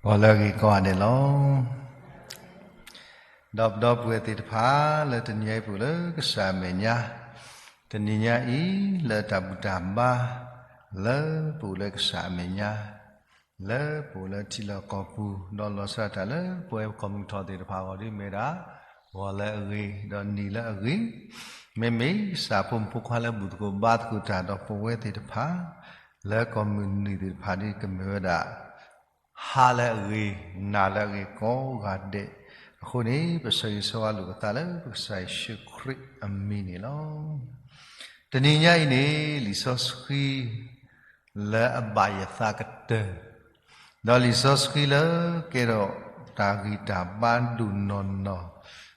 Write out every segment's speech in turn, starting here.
ဂီၤလၢအဂ့ၤကိးဂၤဒဲးလီၤ. ဒီးပဒီပုၢ်ဝဲၢ်သ့ၣ်တဖၣ် လၢတနံၤညါအံၤပအိၣ်လၢကစၢ်အမဲာ်ညါ, တနံၤညါအံၤ လၢတၢ်ဘူၣ်တၢ်ဘါ လၢပအိၣ်လၢကစၢ်အမဲာ်ညါ, လၢပအိၣ်လၢထံလီၢ်ကီၢ်ပူၤ ဒီးလီၤဆီဒၣ်တၢ်လၢပဝဲကီၢ်မုၢ်ထီၣ်သ့ၣ်တဖၣ်အဂီၢ် ဒ်မ့ၢ်ဝဲဒၣ် ဂီၤလၢအဂ့ၤ ဒီးနံၤလၢအဂ့ၤ, မ့မ့ၢ်ကစၢ်ဖိမုၣ်ဖိခွါလၢဘူၣ်သကိးဘါသကိးတၢ်ဒီးပဝဲသ့ၣ်တဖၣ် လၢကီၢ်မုၢ်နုာ်သ့ၣ်တဖၣ်ဒ်ကမ့ၢ်ဝဲဒၣ် ဟါလၢအဂ့ၤ, နၤလၢအဂ့ၤကိးဂၤဒဲး, အဃိန့ၣ် ပဆၢဂ့ၤဆၢဝါလိာ်ပသးလၢပကစၢ်ယ့ၣ်ၡူးခရံာ်အမံၤန့ၣ်လီၤ. တနံၤညါအံၤန့ၣ် လံာ်စီဆှံ လၢအဘၣ်ယသးကတၢၢ်, ဒီးလံာ်စီဆှံလၢကဲထီၣ်တၢ်ဂံၢ်တၢ်ဘါဒိၣ်နီၢ်နီၢ်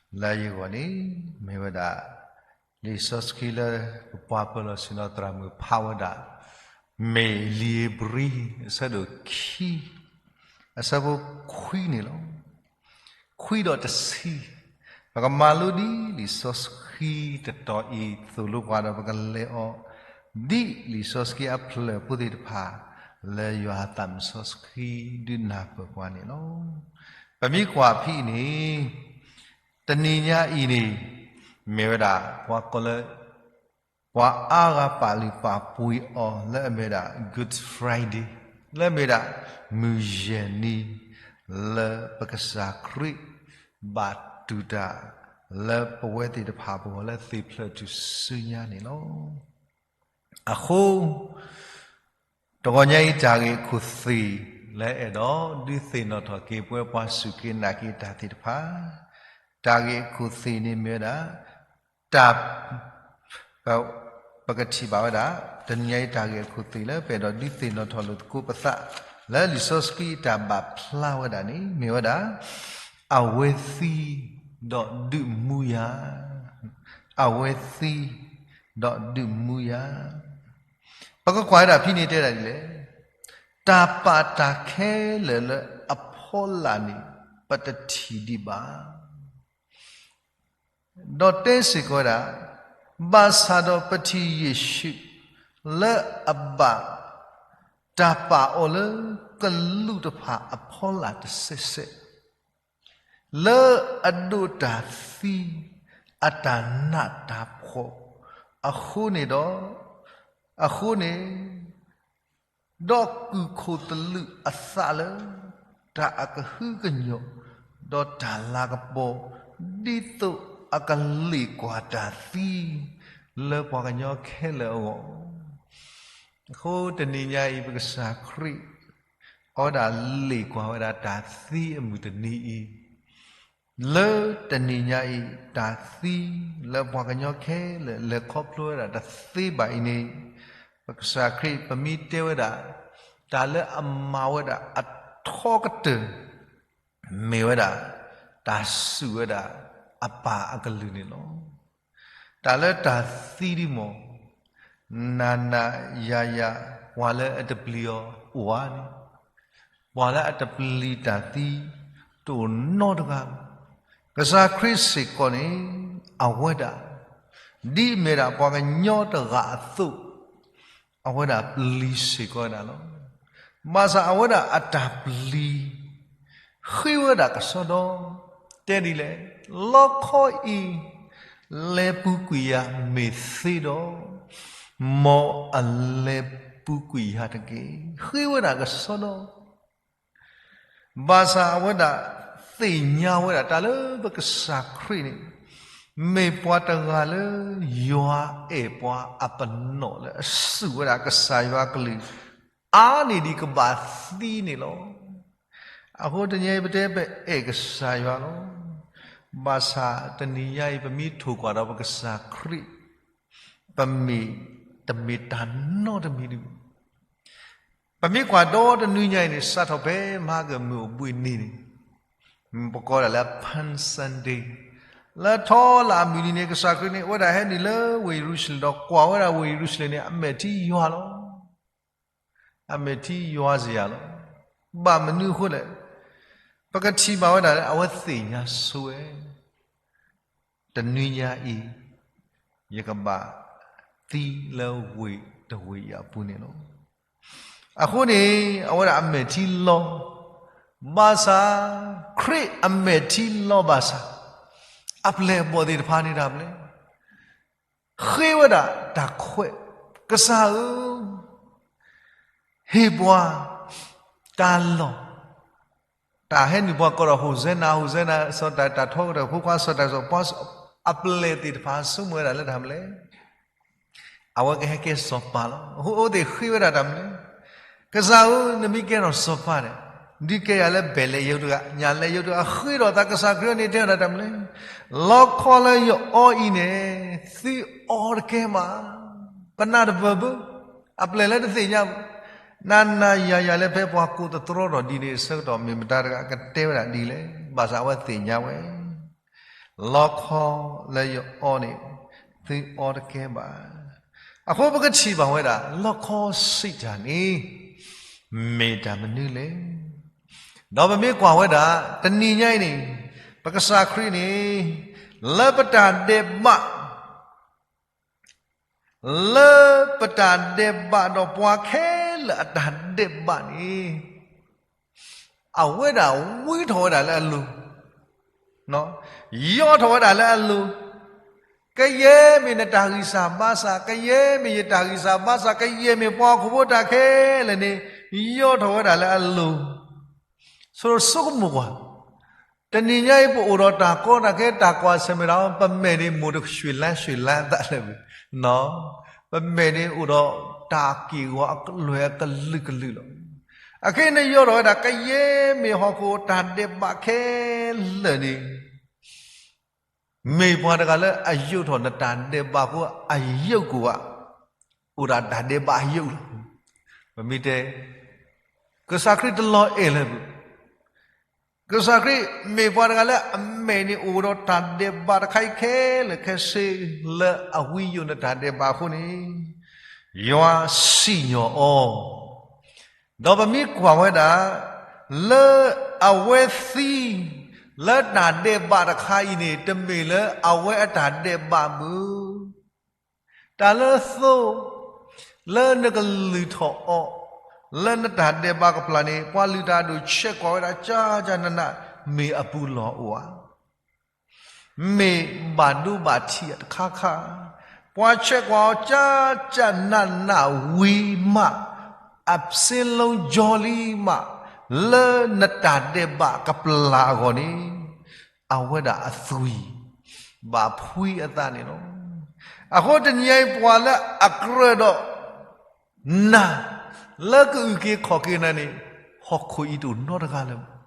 လၢယဂီၢ်န့ၣ် မ့ၢ်ဝဲဒၣ် လံာ်စီဆှံလၢပပှၤပၢၤလီၢ်ဆ့ၣ်နီၤသရၣ်မုၣ်ဖးဝဲဒၣ် မ့ၢ်လံာ်ဧ့ၤဘြံၤ အဆၢဒိၣ်ခံ အဆၢဖိခွံန့ၣ်လီၤ. ခွံဒီးတဆံ, ပကမၤလိဒ်လံာ်စီဆှံတတီၤအံၤသိၣ်လိပှၤဒီးပကလဲၤအီၤ ဒ်လံာ်စီဆှံအဖျၢၣ်ဖိသ့ၣ်တဖၣ် လၢယွၤအသးမုာ်စီဆှံဒုးနၢ်ပၢၢ်ပှၤန့ၣ်လီၤ. ပမ့ၢ်ကွၢ်ဖဲအံၤန့ၣ် တနံၤညါအံၤန့ၣ် မ့ၢ်ဝဲဒၣ် ပှၤကိးလၢ ပှၤအါဂၤပာ်လုၢ်ပာ်ပှ့ၤအီၤလၢအမ့ၢ်ဝဲဒၣ် Good Friday လၢအမ့ၢ်ဝဲဒၣ် မုၢ်ယဲၢ်နံၤ လၢပကစၢ်ခရံာ် ဘၣ်တူၢ်တၢ် လၢပဝဲသ့ၣ်တဖၣ်အပူၤလၢသ့ၣ်ဖျၢၣ်ထူၣ်စုညါန့ၣ်လီၤ. အဃိ တဂီၤညါအံၤတၢ်ဂ့ၢ်အခိၣ်သ့ၣ်လၢအဲၣ်ဒိးဒုးသ့ၣ်နီၣ်ထီၣ်က့ၤပဝဲပှၤစူၢ်က့ၤနာ်က့ၤတၢ်သ့ၣ်တဖၣ်, တၢ်ဂ့ၢ်အခိၣ်သ့ၣ်န့ၣ်မ့ၢ်ဝဲဒၣ် တၢ် ပ ပကထံၣ်ဘၣ်ဝဲဒၣ် တနံၤညါအံၤတၢ်ဂ့ၢ်အခိၣ်သ့ၣ်လၢပအဲၣ်ဒိးဒုးသ့ၣ်နီၣ်ထီၣ်လိာ်သကိးပသး လၢလံာ်စီဆှံအတၢ်ဘၣ်ဖျါဝဲဒၣ်န့ၣ် မ့ၢ်ဝဲဒၣ် အဝဲသံဒီးဒုးမူယၤ, အဝဲသံဒီးဒုးမူယၤ. ပကကွၢ်ဝဲဒၣ်ဖဲန့ၣ်တဲဒၣ်ဒ်လဲၣ်, တၢ်ပာ်တၢ်ခဲလၢာ်လၢအဖီလာ်န့ၣ် ပတထံၣ်ဒံးဘၣ်. ဒီးတဲစ့ၢ်ကီးဝဲဒၣ်, ဘၣ်ဆၣ်ဒီးပထံၣ်ယ့ၣ်ၡူး လၢအဘၣ်တၢ်ပာ်အီၤလၢကလူးတဖၣ်အဖီလာ်တစဲးစဲး, လၢအဒိးတၢ်သံ အတၢ်နးတၢ်ဖှီၣ်အဃိန့ၣ်ဒီး, အဃိန့ၣ် ဒီးကုၢ်ခိၣ်သလုးအသးလၢ တၢ်အကဟုကညီၢ် ဒီးတၢ်လၤကပီၤ ဒ်သိးအကလ့ၣ်ကွၢ်တၢ်သံ လၢပှၤကညီခဲလၢာ်အဂီၢ်. အဃိတနံၤညါအံၤ ပကစၢ်ခရံာ် အဝဲဒၣ်လ့ၣ်ကွၢ်ဝဲဒၣ်တၢ်သံအမုၢ်တနံၤအံၤ လၢတနံၤညါအံၤ တၢ်သံလၢပှၤကညီခဲလၢာ် လဲၤခီဖျိဝဲဒၣ်တသ့ဘၣ်အံၤန့ၣ်, ပကစၢ်ခရံာ် ပမ့ၢ်တဲဝဲဒၣ် တၢ်လၢအမၤဝဲဒၣ်အထီကတၢၢ် မ့ၢ်ဝဲဒၣ် တၢ်စူၢ်ဝဲဒၣ်အပၢ်အကလုၢ်န့ၣ်လီၤ. တၢ်လၢတၢ်သံဒ်မ့ၢ် နၤနၤယၤယၤ ပှၤလၢအတပျံၤအီၤအိၣ်ဧါန့ၣ်, ပှၤလၢအတပျံၤတၢ်သံ တအိၣ်နီတဂၤဘၣ်. ကစၢ်ခရံာ်စ့ၢ်ကီးန့ၣ် အဝဲဒၣ် ဒ်အမ့ၢ်ဒၣ်ပှၤကညီတဂၤအသိး အဝဲဒၣ်ပျံၤစ့ၢ်ကီးဝဲဒၣ်လီၤ. ဘၣ်ဆၣ်အဝဲဒၣ်အတၢ်ပျံၤ ဃ့ဝဲဒၣ်ကစီဒီ, တဲဒ်လဲၣ်, လီခီအံၤ လဲၤပူၤကွံာ်ယၤမ့ၢ်သ့ဒီး, မ်အလဲၤပူၤကွံာ်ယၤတက့ၢ်. ဃ့ဝဲဒၣ်ကစီဒီ ဘၣ်ဆၣ်အဝဲဒၣ်သ့ၣ်ညါဝဲဒၣ်တၢ်လၢပကစၢ်ခရံာ်န့ၣ် မ့ၢ်ပှၤတဂၤလၢယွၤအဲၣ်ပှၤအပနီၣ်လၢ အစူၢ်ဝဲဒၣ်ကစၢ်ယွၤကလုၢ် အါန့ၢ်ဒံးကဘၣ်သံန့ၣ်လီၤ. အဃိတနံၤအံၤ ပတဲပအဲၣ်ကစၢ်ယွၤလီၤ. ဘၣ်ဆၣ်တနံၤညါအံၤ ပမ့ၢ်ထိၣ်ကွၢ်ဒီးပကစၢ်ခရံာ် ပမ့ၢ်တမ့ၢ်တၢ်နီတမံၤဒံးဘၣ်. ပမ့ၢ်ကွၢ်ဒီတနွံညါအံၤန့ၣ် စးထီၣ်ဖဲမဟါကမုၢ်အိၣ်ဘှံးနံၤန့ၣ် ပကိးဒၣ်လၢ Palm Sunday လၢထီလၢအမုၢ်နံၤန့ၣ် ကစၢ်ခရံာ်န့ၣ် အဝဲဒၣ်ဟဲနုာ်လၢဝ့ၢ်ယရူၤၡလ့ၣ် ဒီးကွၢ်ဝဲဒၣ်ဝ့ၢ်ယရူၤၡလ့ၣ်န့ၣ် အမဲာ်ထံယွၤလီၤ. အမဲာ်ထံယွၤစ့ၢ်ယၤလီၤ. ဘၣ်မနုၤအဃိလဲၣ်, ပကထံၣ်ဘၣ်ဝဲဒၣ်လၢအဝဲသ့ၣ်ညါဆိဝဲ တနွံညါအံၤ ယကဘၣ်သံလၢဝ့ၢ်တဝ့ၢ်အံၤအပူၤန့ၣ်လီၤ. အဃိန့ၣ် အဝဲဒၣ်အမဲာ်ထံလီၤ ဘၣ်ဆၣ် ခရံာ်အမဲာ်ထံလီၤဘၣ်ဆၣ်, အပျဲၢ်အဘီၣ်သ့ၣ်တဖၣ်န့ၣ်တၢ်မနုၤလဲၣ်, ဃ့ဝဲဒၣ်တၢ်ခွဲး, ကစၢ်ဧၢ, ဟ့ၣ်ပှၤတၢ်လီၢ်, တၢ်ဟဲနုာ်ပှၤကိးဒီး ဟိၣ်စဲနၤ, ဟိၣ်စဲနၤ, စီၤဒၤဝံးတၢ်ထီကတၢၢ်ဖိခွါ, စီၤဒၤဝံးစီၤ, ပှၤအပျဲၢ်သ့ၣ်တဖၣ်ဆိကမိၣ်ဝဲဒၣ်လၢတၢ်မနုၤလဲၣ်. အဝဲကဟဲကဲစီၤပၤလီၤ. အဃိအဝဲသ့ၣ်ဃ့ဝဲဒၣ်တၢ်မနုၤလဲၣ်, ကစၢ်ဧၢ, နမ့ၢ်ကဲထီၣ်စီၤပၤန့ၣ်, ဒုးကဲယၤလၢဘဲးလဲးယိၤတဂၤ, ညၣ်လဲးယိၤတဂၤ, ဃ့ဒီးသး, ကစၢ်ခရံာ်န့ၣ်တဲဝဲဒၣ်တၢ်မနုၤလဲၣ်, လီခီလၢယအီအံၤန့ၣ် သုအီတကဲဘၣ်. ပနၢ်တပၢၢ်ဘၣ်, အပျဲၢ်လၢတသ့ၣ်ညါဘၣ်, နၤနၤယၤယၤလၢဖဲပှၤကိးသတြီထီၣ်ဒ်န့ၣ်အဆၢကတီၢ် မ့ၢ်မတၤတဂၤကတဲဝဲဒၣ်ဒ်လဲၣ်, ဘၣ်ဆၣ်အဝဲသ့ၣ်ညါဝဲ လီခီလၢယအီန့ၣ် သုအီတကဲဘၣ်. အဃိပကထံၣ်ဘၣ်ဝဲဒၣ် လီခီစံးတၢ်န့ၣ် မ့ၢ်တၢ်မနုၤလဲၣ်. ဒီးပမ့ၢ်ကွၢ်ဝဲဒၣ် တနံၤညါအံၤန့ၣ် ပကစၢ်ခရံာ်န့ၣ် လၢပတၢ်ဒဲးဘး လၢပတၢ်ဒဲးဘးဒီးပှၤခဲလၢာ်အတၢ်ဒဲးဘးန့ၣ် အဝဲဒၣ်ဝံထီၣ်ဝဲဒၣ်လၢအလိၤ, ယီၢ်ထီၣ်ဝဲဒၣ်လၢအလိၤ, ကယဲၢ်မ့ၢ်နတၢ်ဂံၢ်စၢ်ဘါစၢ်, ကယဲၢ်မ့ၢ်ယတၢ်ဂံၢ်စၢ်ဘါစၢ်, ကယဲၢ်မ့ၢ်ပှၤဟီၣ်ခိၣ်ဖိတၢ်ခဲလၢာ်န့ၣ် ယီၢ်ထီၣ်ဝဲဒၣ်လၢအလိၤ. ဆိကမိၣ်ကွၢ်, တနံၤညါအံၤပအိၣ်ဒီးတၢ်ကီတၢ်ခဲ တၢ်ကွၢ်ဆၢၣ်မဲာ်တၢ်, ပမဲာ်န့ၣ်မိၢ်တရွှ့ၣ်လါရွှ့ၣ်လါသးလၢာ်, ပမဲာ်န့ၣ်အိၣ်ဒီးတၢ်က့ၢ်ဂီၤအလွဲၢ်အကလုာ်ကလုာ်လီၤ. အခဲအံၤန့ၣ်ယီၢ်ထီၣ်ဝဲဒၣ် ကယဲၢ်မ့ၢ်ဟီၣ်ခိၣ်တၢ်ဒဲးဘးခဲလၢာ်န့ၣ် မ့ၢ်ပှၤတဂၤလၢအယိးထီၣ်နတၢ်ဒဲးဘးအဃိ အယိးကိးဂၤ အိၣ်ဒၣ်တၢ်ဒဲးဘးအယိးလီၤ. ပမ့ၢ်တဲ ကစၢ်ခရံာ်တလီၤအဲၣ်လၢၤ, ကစၢ်ခရံာ်မ့ၢ်ပှၤတဂၤလၢအမဲာ်န့ၣ်အိၣ်ဒီးတၢ်ဒဲးဘးတခါအံၤခဲလၢာ်ခဲဆ့ လၢအဝံယိးနတၢ်ဒဲးဘးအဃိန့ၣ် ယွၤစံၣ်ညီၣ်အီၤ ဒီးပမ့ၢ်ကွၢ်ဝဲဒၣ် လၢအဝဲသံ လၢတၢ်ဒဲးဘးတခါအံၤန့ၣ် တမ့ၢ်လၢအဝဲအတၢ်ဒဲးဘးမုၢ် တၢ်လၢသိ လၢနကလုၢ်ထီၣ်အီၤ လၢနတၢ်ဒဲးဘးကပျၢ်န့ၣ် ပှၤလုၢ်တၢ်အဒိၣ်ဆဲးကွၢ်ဝဲဒၣ် ကၢ်ကၢ်နးနး မ့ၢ်အပူၤလီၢ်အိၣ်ဧါ မ့ၢ်ဘၣ်ဒိဘၣ်ထံးတခါခါ, ပှၤဆဲးကွၢ်အီၤ ကၢ်ကၢ်နးနးဝံၤမး, အစ့လီၤကၠီလံမး, လၢနတၢ်ဒဲးဘးကပျၢ်အဂီၢ်န့ၣ် အဝဲဒၣ်အသွံၣ် ဘၣ်ဖှံအသးန့ၣ်လီၤ. အဃိတနံၤအံၤ ပှၤလၢအကြၢးဒီးနၤ လၢကအုၣ်က့ၤခီၣ်က့ၤနၤန့ၣ် ဟီၣ်ခိၣ်အံၤတအိၣ်နီတဂၤလၢၤ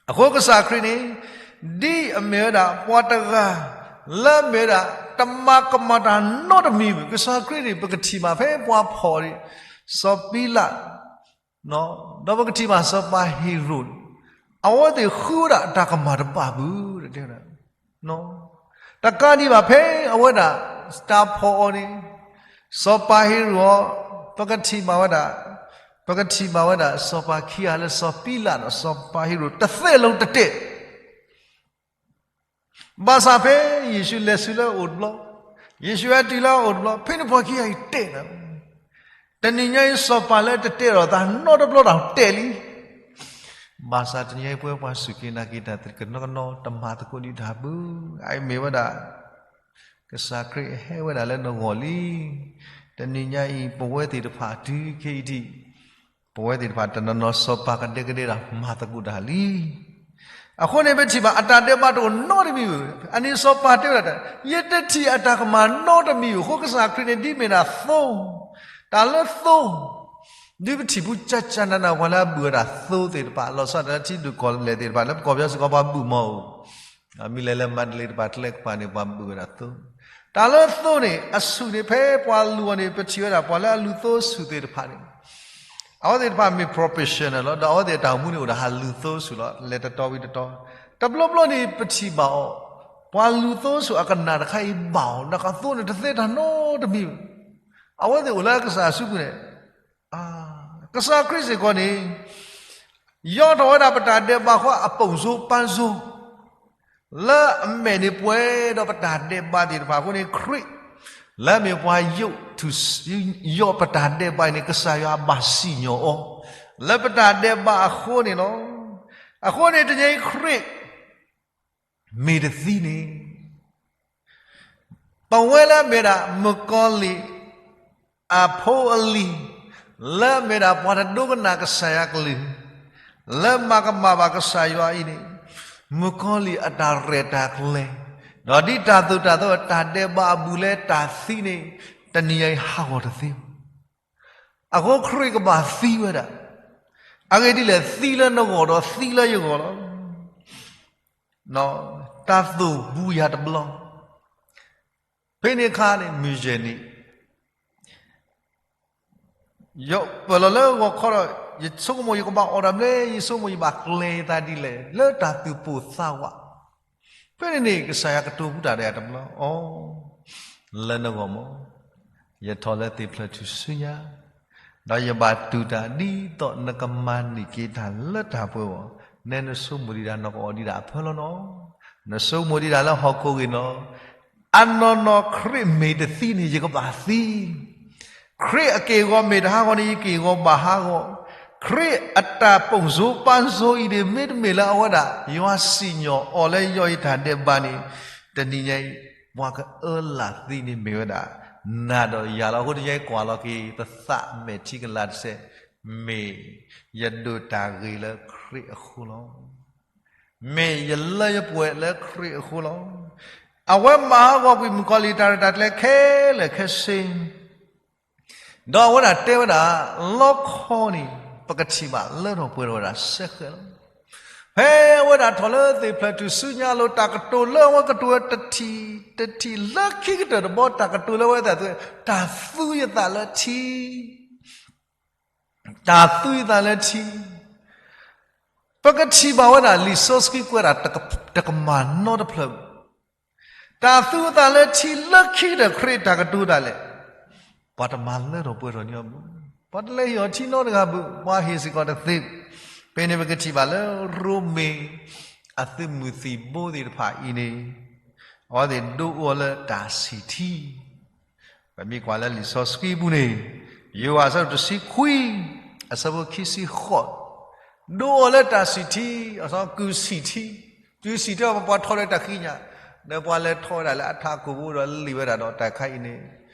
အဃိကစၢ်ခရံာ်န့ၣ် ဒ်အမ့ၢ်ဝဲဒၣ်ပှၤတဂၤ လၢအမ့ၢ်ဝဲဒၣ် တမၤကမၣ်တၢ်နီတမံၤဘၣ်. ကစၢ်ခရံာ်န့ၣ် ပကထံၣ်ဘၣ်ဖဲပှၤဖီၣ်အီၤန့ၣ် စီၤပံလး ဒီးပကထံၣ်ဘၣ်စီၤပၤဟ့ၤရိာ် အဝဲသ့ၣ်ဃုဝဲဒၣ်တၢ်ကမၣ်တဘၣ်ဘၣ် တဲဝဲဒၣ် တကးဒံးဘၣ်ဖဲအဝဲဒၣ် တၢ်ဖီၣ်အီၤန့ၣ် စီၤပၤဟ့ၤရိာ် ပကထံၣ်ဘၣ်ဝဲဒၣ် ပကထံၣ်ဘၣ်ဝဲဒၣ် စီၤပၤခံဂၤလၢစီၤပံလးဒီးစီၤပၤဟ့ၤရိာ် တသဲးလီၤတတဲာ် ဘၣ်ဆၣ်ဖဲယ့ၣ်ၡူးလဲၤဆူလၢအအိၣ်တဘျီ, ယ့ၣ်ၡူးဟဲတုၤလၢအအိၣ်တဘျီ, ဖဲန့ၣ်ပှၤခံဂၤအံၤတဲာ်နၤ, တနံၤညါအံၤစီၤပၤလၢတတဲာ်ဒီးသးနီတဘျီတၢ်တဲာ်လံ. ဘၣ်ဆၣ်တနံၤညါအံၤပဝဲပှၤစူၢ်က့ၤနာ်က့ၤတၢ်သ့ၣ်တဖၣ်နီၢ်နီၢ် တမၤသကိးဒံးတၢ်ဘၣ်. အအံၤမ့ၢ်ဝဲဒၣ် ကစၢ်ခရံာ်ဟဲဝဲဒၣ်လၢနဂီၢ်လံ. တနံၤညါအံၤ ပဝဲသ့ၣ်တဖၣ်တုၤခဲအံၤဒံး ပဝဲသ့ၣ်တဖၣ်တနီၤနီၤစီၤပၤကဒဲကဒဲဒီးမၤသကိးတၢ်လံ. အဃိန့ၣ် ပထံၣ်ဘၣ်အတၢ်ဒဲးဘးတအိၣ်နီတမံၤဘၣ်. အန့ၣ်စီၤပၤတဲဝဲဒၣ်, ယတထံၣ်အတၢ်ကမၣ်နီတမံၤဘၣ်. အဃိကစၢ်ခရံာ်န့ၣ်ဒ်မ့ၢ်ဒၣ်သိ, တၢ်လၢသိ, ဒ်ပထံၣ်ဖုကၢ်ကၢ်နးနး ပှၤလၢအဘုၣ်ဝဲဒၣ်သိသ့ၣ်တဖၣ် လီၤဆီဒၣ်လၢထံဒိၣ်ကီၢ်လဲၢ်သ့ၣ်တဖၣ် လၢပကီၢ်ပယီၤစ့ၢ်ကီးပှၤဘုၣ်မီၤအိၣ် မ့ၢ်လဲၤလၢမၤတလ့တဖၣ် ကျဲကပၤန့ၣ် ပှၤဘုၣ်ဝဲဒၣ်သိ, တၢ်လၢသိန့ၣ် အဆူၣ်န့ၣ် ဖဲပှၤလူၤအီၤန့ၣ် ပထံၣ်ဝဲဒၣ် ပှၤလၢအလူၤသိအဆူၣ်သ့ၣ်တဖၣ်န့ၣ် အဝဲသ့ၣ်တဖၣ်မ့ၢ် professional လီၤ. ဒီးအဝဲသ့ၣ်အတၢ်အိၣ်မူန့ၣ် အိၣ်ဒီးဟးလူၤသိအဆူၣ်လီၤ. လဲၤတတီၤဝံၤတတီၤ, တဘျီဘျီန့ၣ် ပထံၣ်ဘၣ်အီၤ, ပှၤလူၤသိအဆူၣ်အကနၣ်တခါအံၤဘၣ်အီၤ, နကသိန့ၣ်တသ့တၢ်နီတမံၤဘၣ်. အဝဲသ့ၣ်အိၣ်လၢကစၢ်အစုပူၤန့ၣ် ကစၢ်ခရံာ်စ့ၢ်ကီးန့ၣ် ယီၢ်ထီၣ်ဝဲဒၣ်ပတၢ်ဒဲးဘးဃီအပိာ်စိပန်းစိ, လၢအမဲာ်န့ၣ်ပှဲၤဒီးပတၢ်ဒဲးဘးသ့ၣ်တဖၣ်အဃိန့ၣ် ခရံာ် လၢအမ့ၢ်ပှၤယိးထူၣ် ယီၢ်ပတၢ်ဒဲးဘးအံၤန့ၣ် ကစၢ်ယွၤဘၣ်စံၣ်ညီၣ်အီၤ လၢပတၢ်ဒဲးဘးအဃိန့ၣ်လီၤ. အဃိန့ၣ် တနံၤအံၤခရံာ် မ့ၢ်တသံန့ၣ် ပဝဲလၢအမ့ၢ်ဒၣ်မုၣ်ကီၤလံၢ်အဖိအလံၤ, လၢအမ့ၢ်ဒၣ်ပှၤတဒိကနၣ်ကစၢ်ယွၤကလုၢ်, လၢမၤကမၣ်ဘၣ်ကစၢ်ယွၤအံၤန့ၣ်, မုၣ်ကီၤလံၢ်အတၢ်ရဲၣ်တၢ်ကျဲၤ, ဒီးဒ်တၢ်သိၣ်တၢ်သီအတၢ်ဒဲးဘးအဘူးလၢတၢ်သံန့ၣ်, တနံၤအံၤဟးဂီၤတသ့ဘၣ်. အဃိခရံာ်ကဘၣ်သံဝဲဒၣ်. အဂ့ၢ်ဒ်လဲၣ်, သံလၢနဂီၢ်ဒီးသံလၢယဂီၢ်လီၤ. တၢ်သိၣ်ဘူးယၤတဘျီ, ဖဲန့ၣ်အခါန့ၣ် မုၢ်ယဲၢ်နံၤ, ယပၢၢ်လီၤလၢဂီၤခီဒီး ယဆိကမိၣ်ယကဘၣ်အီၣ်တၢ်မနုၤလဲၣ်, ယဆိကမိၣ်ယဘၣ်ကျဲၤယသးဒ်လဲၣ်, လၢတၢ်သူၣ်ပိၢ်သးဝး, ဖဲန့ၣ်န့ၣ် ကစၢ်ယွၤကတိၤဘူးတၢ်ဒီးယၤတဘျီ, အိ, လၢနဂီၢ်မး, ယထီၣ်လၢသ့ၣ်ဖျၢၣ်ထူၣ်စုညါ, ဒီးယဘၣ်တူၢ်တၢ်ဒ်သိးနကမၤန့ၢ်က့ၤတၢ်လၢတၢ်ပှဲၤအဂီၢ်, နဲနဆိကမိၣ်ဒံးဒၣ် နကအီၣ်ဒံးဒၣ်အဖၢလီၤနီၤ, နဆိကမိၣ်ဒံးဒၣ်လၢဟီၣ်ခိၣ်ဂ့ၢ်နီၤ, အနီၢ်နီၢ်ခရံာ်မ့ၢ်တသံန့ၣ် ယကဘၣ်သံ. ခရံာ်အက့ၢ်အဂီၤမ့ၢ်တဟးဂီၤန့ၣ် ယက့ၢ်အဂီၤဘၣ်ဟးဂီၤ, ခရံာ်အတၢ်ပိာ်စိပၢ်စိအံၤန့ၣ် မ့တမ့ၢ်လၢအဝဲဒၣ် ယွၤစံၣ်ညီၣ်အီၤလၢယအီၣ်ယတၢ်ဒဲးဘးန့ၣ်, တနံၤညါအံၤ ပှၤကအၢလၢ်သံန့ၣ်မ့ၢ်ဝဲဒၣ် နၤဒီးယၤလီၤ. အဃိတနံၤညါအံၤကွၢ်လီၤက့ၤ ပသးမဲာ်ထံကလၤတစဲး, မ့ၢ်ယဒိးတၢ်ဂ့ၤလၢခရံာ်အဃိလီၤ. မ့ၢ်ယလၢယပှဲၤလၢခရံာ်အဃိလီၤ. အဝဲမၤဟးဂီၤကွံာ်မုၣ်ကီၤလံၢ်တၢ်ရဲၣ်တၢ်ကျဲၤခဲလၢာ်ခဲဆ့, ဒီးအဝဲဒၣ်တဲဝဲဒၣ်, လီခီန့ၣ် ပကထံၣ်ဘၣ်လၢထီၣ်ပှဲၤထီၣ်ဝဲဒၣ်စဲဃဲးလီၤ. ဖဲအဝဲဒၣ်ထီၣ်လၢသ့ၣ်ဖျၢၣ်ထူၣ်စုညါအလိၤ တၢ်ကတိၤလၢအဝဲကတိၤဝဲတထံၣ်တထံၣ်လၢခံကတၢၢ်တဘီ တၢ်ကတိၤလၢအဝဲသး, တၢ်သူယသးလၢထံ တၢ်သူယသးလၢထံ, ပကထံၣ်ဘၣ်ဝဲဒၣ်လံာ်စီဆှံကွဲးဒၣ်တကမၣ်နီတဖျၢၣ်, တၢ်သူအသးလၢထံလၢခံကတၢၢ်ခရံာ်တၢ်ကတိၤဒၣ်လဲာ်, ပှၤတမၤလၢထီၣ်ပှဲၤထီၣ်န့ၢ်အီၤဘၣ်, ပှၤတလဲၤဟ့ၣ်အီၤထံနီတဂၤဘၣ်, ပှၤဟ့ၣ်စ့ၢ်ကီးတသ့. ဖဲန့ၣ်ပကထံၣ်ဘၣ်လၢရိမ့ၤ အသုးမုၢ်သံၣ်ဘိသ့ၣ်တဖၣ်အံၤန့ၣ်, အဝဲသ့ၣ်ဒိးအိၣ်လၢတၢ်ဆံၣ်ထံ ပမ့ၢ်ကွၢ်လၢလံာ်စီဆှံပူၤန့ၣ်, ယိၤဟၣ်အဆၢဒိၣ်တဆံခွံ, အဆၢဖိခံဆံဃိး, ဒိးအိၣ်လၢတၢ်ဆံၣ်ထံ, အသီကုၢ်ဆံၣ်ထံ, ကုၢ်ဆံၣ်ထံအီၤ ပှၤထီၣ်လၢတၢ်ဃံညါ, ဒီးပှၤလဲၤထီၣ်ဝဲဒၣ်လၢအထးခိၣ်ဘိဒီးလံာ်ဝဲဒၣ်ဒီးတၢ်ခါအံၤန့ၣ်,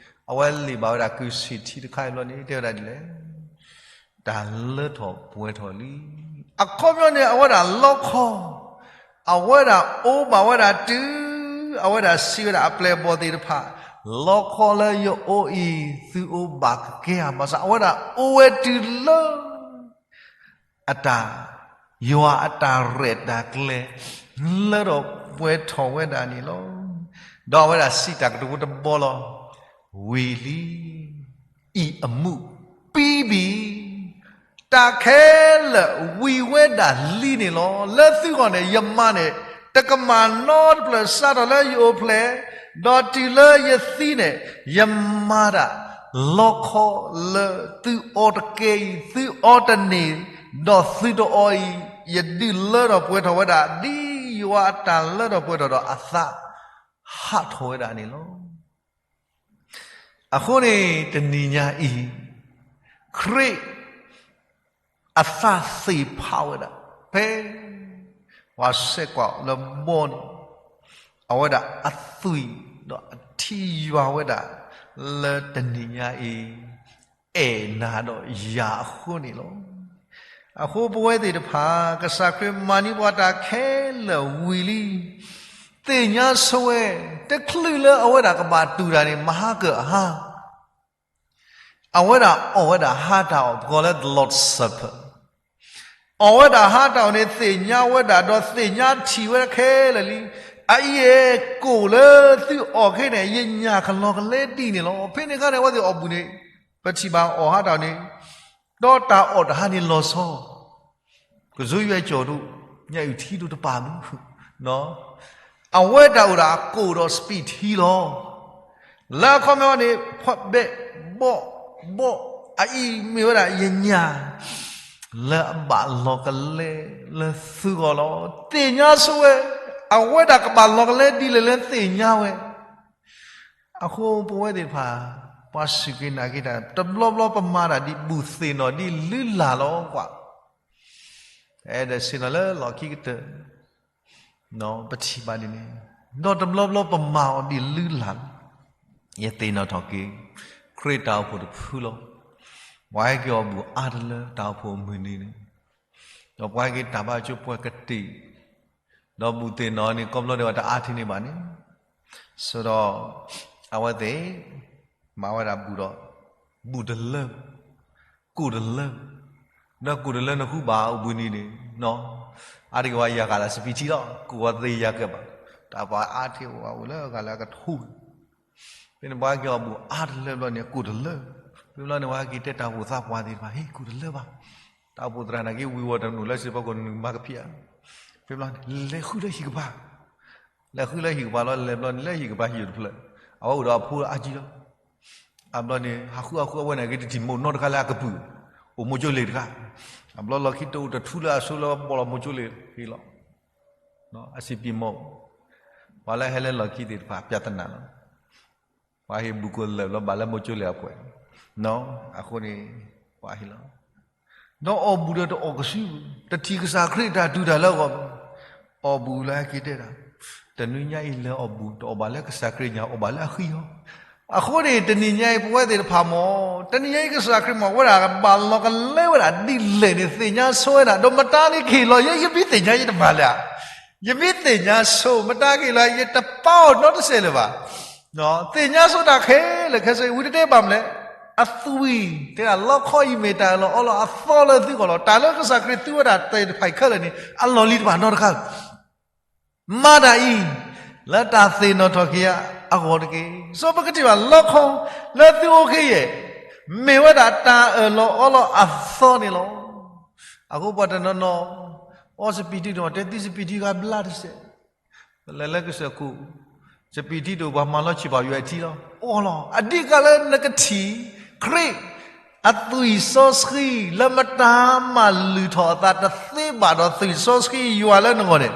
အဝဲလံာ်ဘၣ်ဝဲဒၣ်ကုၢ်ဆံၣ်ထံတခါအံၤဘျီန့ၣ် တဲဝဲဒၣ်ဒ်လဲၣ် တၢ်လၢထီၣ်ပှဲၤထီၣ်လံ. အခီပညီန့ၣ် အဝဲဒၣ်လီခီ, အဝဲဒၣ်အိၣ်ဘၣ်ဝဲဒၣ်တုၤ, အဝဲဒၣ်စံးဝဲဒၣ်အပျဲၢ်အဘီၣ်သ့ၣ်တဖၣ်, လီခီလၢယအိၣ်အံၤ သုအိၣ်ဘၣ်ကကဲဧါ. ဘၣ်ဆၣ်အဝဲဒၣ်အိၣ်ဝဲတုၤလၢ အတၢ်, ယွၤအတၢ်ရဲၣ်တၢ်ကျဲၤ လၢထီၣ်ပှဲၤထီၣ်ဝဲဒၣ်န့ၣ်လီၤ. ဒီးအဝဲဒၣ်စံးတၢ်ကတိၤဖိတဘီလီၤ. ဝံၤလံ, အံၤအမူး, ပံဘံၣ်, တၢ်ခဲလၢာ်ဝံၤဝဲဒၣ်လံန့ၣ်လီၤ. လၢသုဂီၢ်န့ၣ် ယမၤန့ၣ် တကမၣ်နီတဖျၢၣ် စးထီၣ်လၢယအိၣ်ဖျဲၣ်, ဒီးတုၤလၢယသံန့ၣ် ယမၤတၢ် လီခီလၢသုအီတကဲအံၤ သုအီတန့ၢ်, ဒီးသုတအီအံၤ, ယဒုးလၢထီၣ်ပှဲၤထီၣ်ဝဲဒၣ် ဒ်ယွၤအတၢ်လၢထီၣ်ပှဲၤထီၣ်ဒီးအသးဟးထီၣ်ဝဲဒၣ်န့ၣ်လီၤ. အဃိန့ၣ် တနံၤညါအံၤ, ခရံာ် အသးသ့ၣ်ဖးဝဲဒၣ် ဖဲ ပှၤဆဲးကွၢ်လၢဘီန့ၣ်, အဝဲဒၣ်အသွံၣ်ဒီးအထံယွၤဝဲဒၣ် လၢတနံၤညါအံၤ အဲၣ်နၤဒီးယၤအဃိန့ၣ်လီၤ. အဃိပဝဲသ့ၣ်တဖၣ် ကစၢ်ခရံာ်မၤန့ၢ်ပှၤတၢ်ခဲလၢာ်ဝံၤလံ, သ့ၣ်ညါဆိဝဲ, တချုးလၢအဝဲဒၣ်ကဘၣ်တူၢ်တၢ်န့ၣ် မဟါကၢၣ်အဟါ အဝဲဒၣ်အီၣ်ဝဲဒၣ်ဟါတၢ်အီၣ် ပကိးလၢ the Lord's Supper, အီၣ်ဝဲဒၣ်ဟါတၢ်အီၣ်န့ၣ် သ့ၣ်ညါဝဲဒၣ် ဒီးသ့ၣ်ညါထံၣ်ဝဲခဲလၢာ်လံ, အအံၤအဲၣ် ကိၣ်လၢသုအီၣ်ခဲအံၤန့ၣ် ယညၣ်ကလီၤကလဲဒ်န့ၣ်လီၤ. ဖဲန့ၣ်အခါန့ၣ် အဝဲသ့ၣ်အီၣ်ဘူးန့ၣ်, ပထံၣ်ဘၣ်အီၣ်ဟါတၢ်အီၣ်န့ၣ်, ဒီးတၢ်အီၣ်တဟါန့ၣ်လီၤဆီ ကစူယွဲကၠီၣ်ဒိၣ်, ညၣ်အုၣ်ထံဒိၣ်တပာ်မုၢ်, အဝဲတၢ်အိၣ်ဒၣ်ကိၣ်ဒီး spirit ထံလီၤ. လၢအခီပညီန့ၣ် ဖီၣ်ဘဲၣ်ဘီၣ်ဘီၣ် အအံၤမ့ၢ်ဝဲဒၣ်ယညၣ် လၢအဘၣ်လီၤကလဲလၢသုဂီၢ်လီၤ. သ့ၣ်ညါဆိဝဲ, အဝဲဒၣ်ကဘၣ်လီၤကလဲဒ်လဲၣ်လၢသ့ၣ်ညါဝဲ အဃိပဝဲသ့ၣ်တဖၣ် ပှၤစူၢ်က့ၤနာ်က့ၤတၢ် တဘျီဘျီပမၤတၢ်ဒ်ဘူၣ်သ့ၣ်နီၣ်ဒ်လုၢ်လၢ်လီၤကွၢ်. အဲၣ်ဒိးဆ့ၣ်နီၤလၢလီၢ်ခံကတၢၢ် ပထံၣ်ဘၣ်ဒ်န့ၣ်, ဒီးတဘျီဘျီပမၤအီၤဒ်လုၢ်လၢ်လီၤ. ယသ့ၣ်နီၣ်ထီၣ်က့ၤ ခရံာ်တၢ်အိၣ်ဖှိၣ်တဖုလီၤ. ပှၤဟဲက့ၤအီၣ်ဘူၣ်အါတလၢတၢ်အိၣ်ဖှိၣ်အမုၢ်နံၤန့ၣ်, ဒီးပှၤဟဲက့ၤတၢ်ဘါကၠိပှဲၤကတ့ၢ်, ဒီးဘူၣ်သ့ၣ်နီၣ်န့ၣ် ကိးဘျီဒဲးဝဲတအါထံးန့ၢ်ဘၣ်န့ၣ်, ဆိဒီး အဝဲသ့ၣ် မၤဝဲဒၣ်ဘူၣ်ဒီး ဘူၣ်တလၢ ကိၣ်တလၢ, ဒီးကိၣ်တလၢနဃုဘၣ်အဘူၣ်နံၤန့ၣ်, အါတက့ၢ်ဝဲယၤဂၤလၢစပံးထံလီၤ, ကိၣ်ဝဲသ့ယၤကဲဘၣ်, တၢ်ပှၤအါထံးအိၣ်ဝဲလၢအဂၤလၢအကထိ, ဖဲန့ၣ်ပှၤဟဲက့ၤအီၣ်ဘူၣ်အါတလၢဘျီန့ၣ် ကိၣ်တလၢ, ဖဲဘျီန့ၣ် ပှၤဟဲက့ၤတဲတၢ်အိၣ်ဖှိၣ်သးပှၢ်သ့ၣ်တဖၣ် ဟ့ၣ်ကိၣ်တလၢဘၣ်, တၢ်အိၣ်ဖှိၣ်သရၣ်နာ်က့ဝံၤဝီၤတနုာ်လၢစံးပီကိၣ်နုာ်မၤကဖံးဧါ, ဖဲဘျီန့ၣ် လဲၤဃုလၢဟံၣ်ကပၤ လဲၤဃုလၢဟံၣ်ကပၤလီၤ, လဲၤဘျီန့ၣ် လၢဟံၣ်ကပၤဟံၣ်တဖျၢၣ်, အဝဲအိၣ်ဒီးအဖိအါကံလီၤ. အဘျီန့ၣ် ဟးဃုအဃုအဝဲန့ၣ်က့ၤတထံၣ်မိၢ်နီတခါလၢအကပုာ်, အိၣ်မိၤကၠိလ့ၣ်တခါ, အဘျီလီၢ်ခံတအိၣ်တထူလၢအဆိလၢဘီၣ်လီၤမိၤကၠိလ့ၣ်ဟ့ၣ်လီၤ. အစံးပံးမိၢ်, ပှၤလၢဟဲလၢလီၢ်ခံသ့ၣ်တဖၣ် ပြဿနာလီၤ. ပှၤဟ့ၣ်ဘူၣ်ကိၣ်လၢာ်ဘျီဘၣ်လၢမိၤကၠိလ့ၣ်အပှဲၤ, အဃိန့ၣ် ပှၤဟ့ၣ်လီၤ ဒီးအီၣ်ဘူၣ်ဒီးတအီၣ်ကစု, တထံၣ်ကစၢ်ခရံာ်တၢ်တုၤတၢ်လၢအဂီၢ်, အီၣ်ဘူၣ်လၢဟဲက့ၤတဲဒၣ်, တနွံညါအံၤလဲၤအီၣ်ဘူၣ် တအီၣ်ဘၣ်လၢကစၢ်ခရံာ်ညါ အီၣ်ဘၣ်လၢအဃံအီၤ, အဃိန့ၣ် တနံၤညါအံၤပဝဲသ့ၣ်တဖၣ်မ့ၢ်, တနံၤညါအံၤကစၢ်ခရံာ်မ့ၢ်ဝဲဒၣ်ဘၣ်လီၤကလဲဝဲဒၣ်ဒ်လဲၣ်န့ၣ် သ့ၣ်ညါဆိဝဲဒၣ် ဒီးမတၤန့ၣ်ကဟ့ၣ်လီၤယဲ ယမ့ၢ်သ့ၣ်ညါယတမၤလၢၤ ယမ့ၢ်သ့ၣ်ညါဆိ မတၤကဟ့ၣ်လီၤယတပာ်အီၤနီတစဲးလၢၤဘၣ်. သ့ၣ်ညါဆိတၢ်ခဲလၢာ်ခဲဆ့ ဝံၤတတဲဘၣ်မနုၤလဲၣ်, အသွံၣ်တဲဒၣ်လီခီအံၤမ့ၢ်တၢ်အၢၣ်လီၤအီလီၤအသီလၢသုဂီၢ်လီၤ. တၢ်လၢကစၢ်ခရံာ်သူဝဲဒၣ်သ့ၣ်တဖၣ်အံၤခဲလၢာ်န့ၣ် အလီၢ်လံၤတဖၣ်နီတခါ မၤတၢ်အံၤ လၢတၢ်သ့ၣ်နီၣ်ထီၣ်က့ၤအဂီၢ်တက့ၢ်. စီၤပကထံၣ်ဘၣ်လီခီလၢသုအိၣ်က့ၤယဲၢ် မ့ၢ်ဝဲဒၣ်တၢ်အၢၣ်လီၤအီလီၤအသီန့ၣ်လီၤ. အဃိပှၤတနီၤနီၤ အီစပံးထံတအိၣ် တဲသံစပံးထံဂၤဘျါတစဲး လဲၤလၢကစၢၢ်ခိၣ် စပံးထံတအိၣ် ပှၤမၤလီၤဆံးဘၣ်ယွဲၢ်ထံလီၤ အီလီၤ. အဓိကလၢနကထံၣ် ခရံာ် အသွံၣ်စီဆှံ လၢမတၤမၤလုၢ်ထီၣ်အသးတသ့ဘၣ်ဒီးသွံၣ်စီဆှံယွၤလၢနဂီၢ်န့ၣ်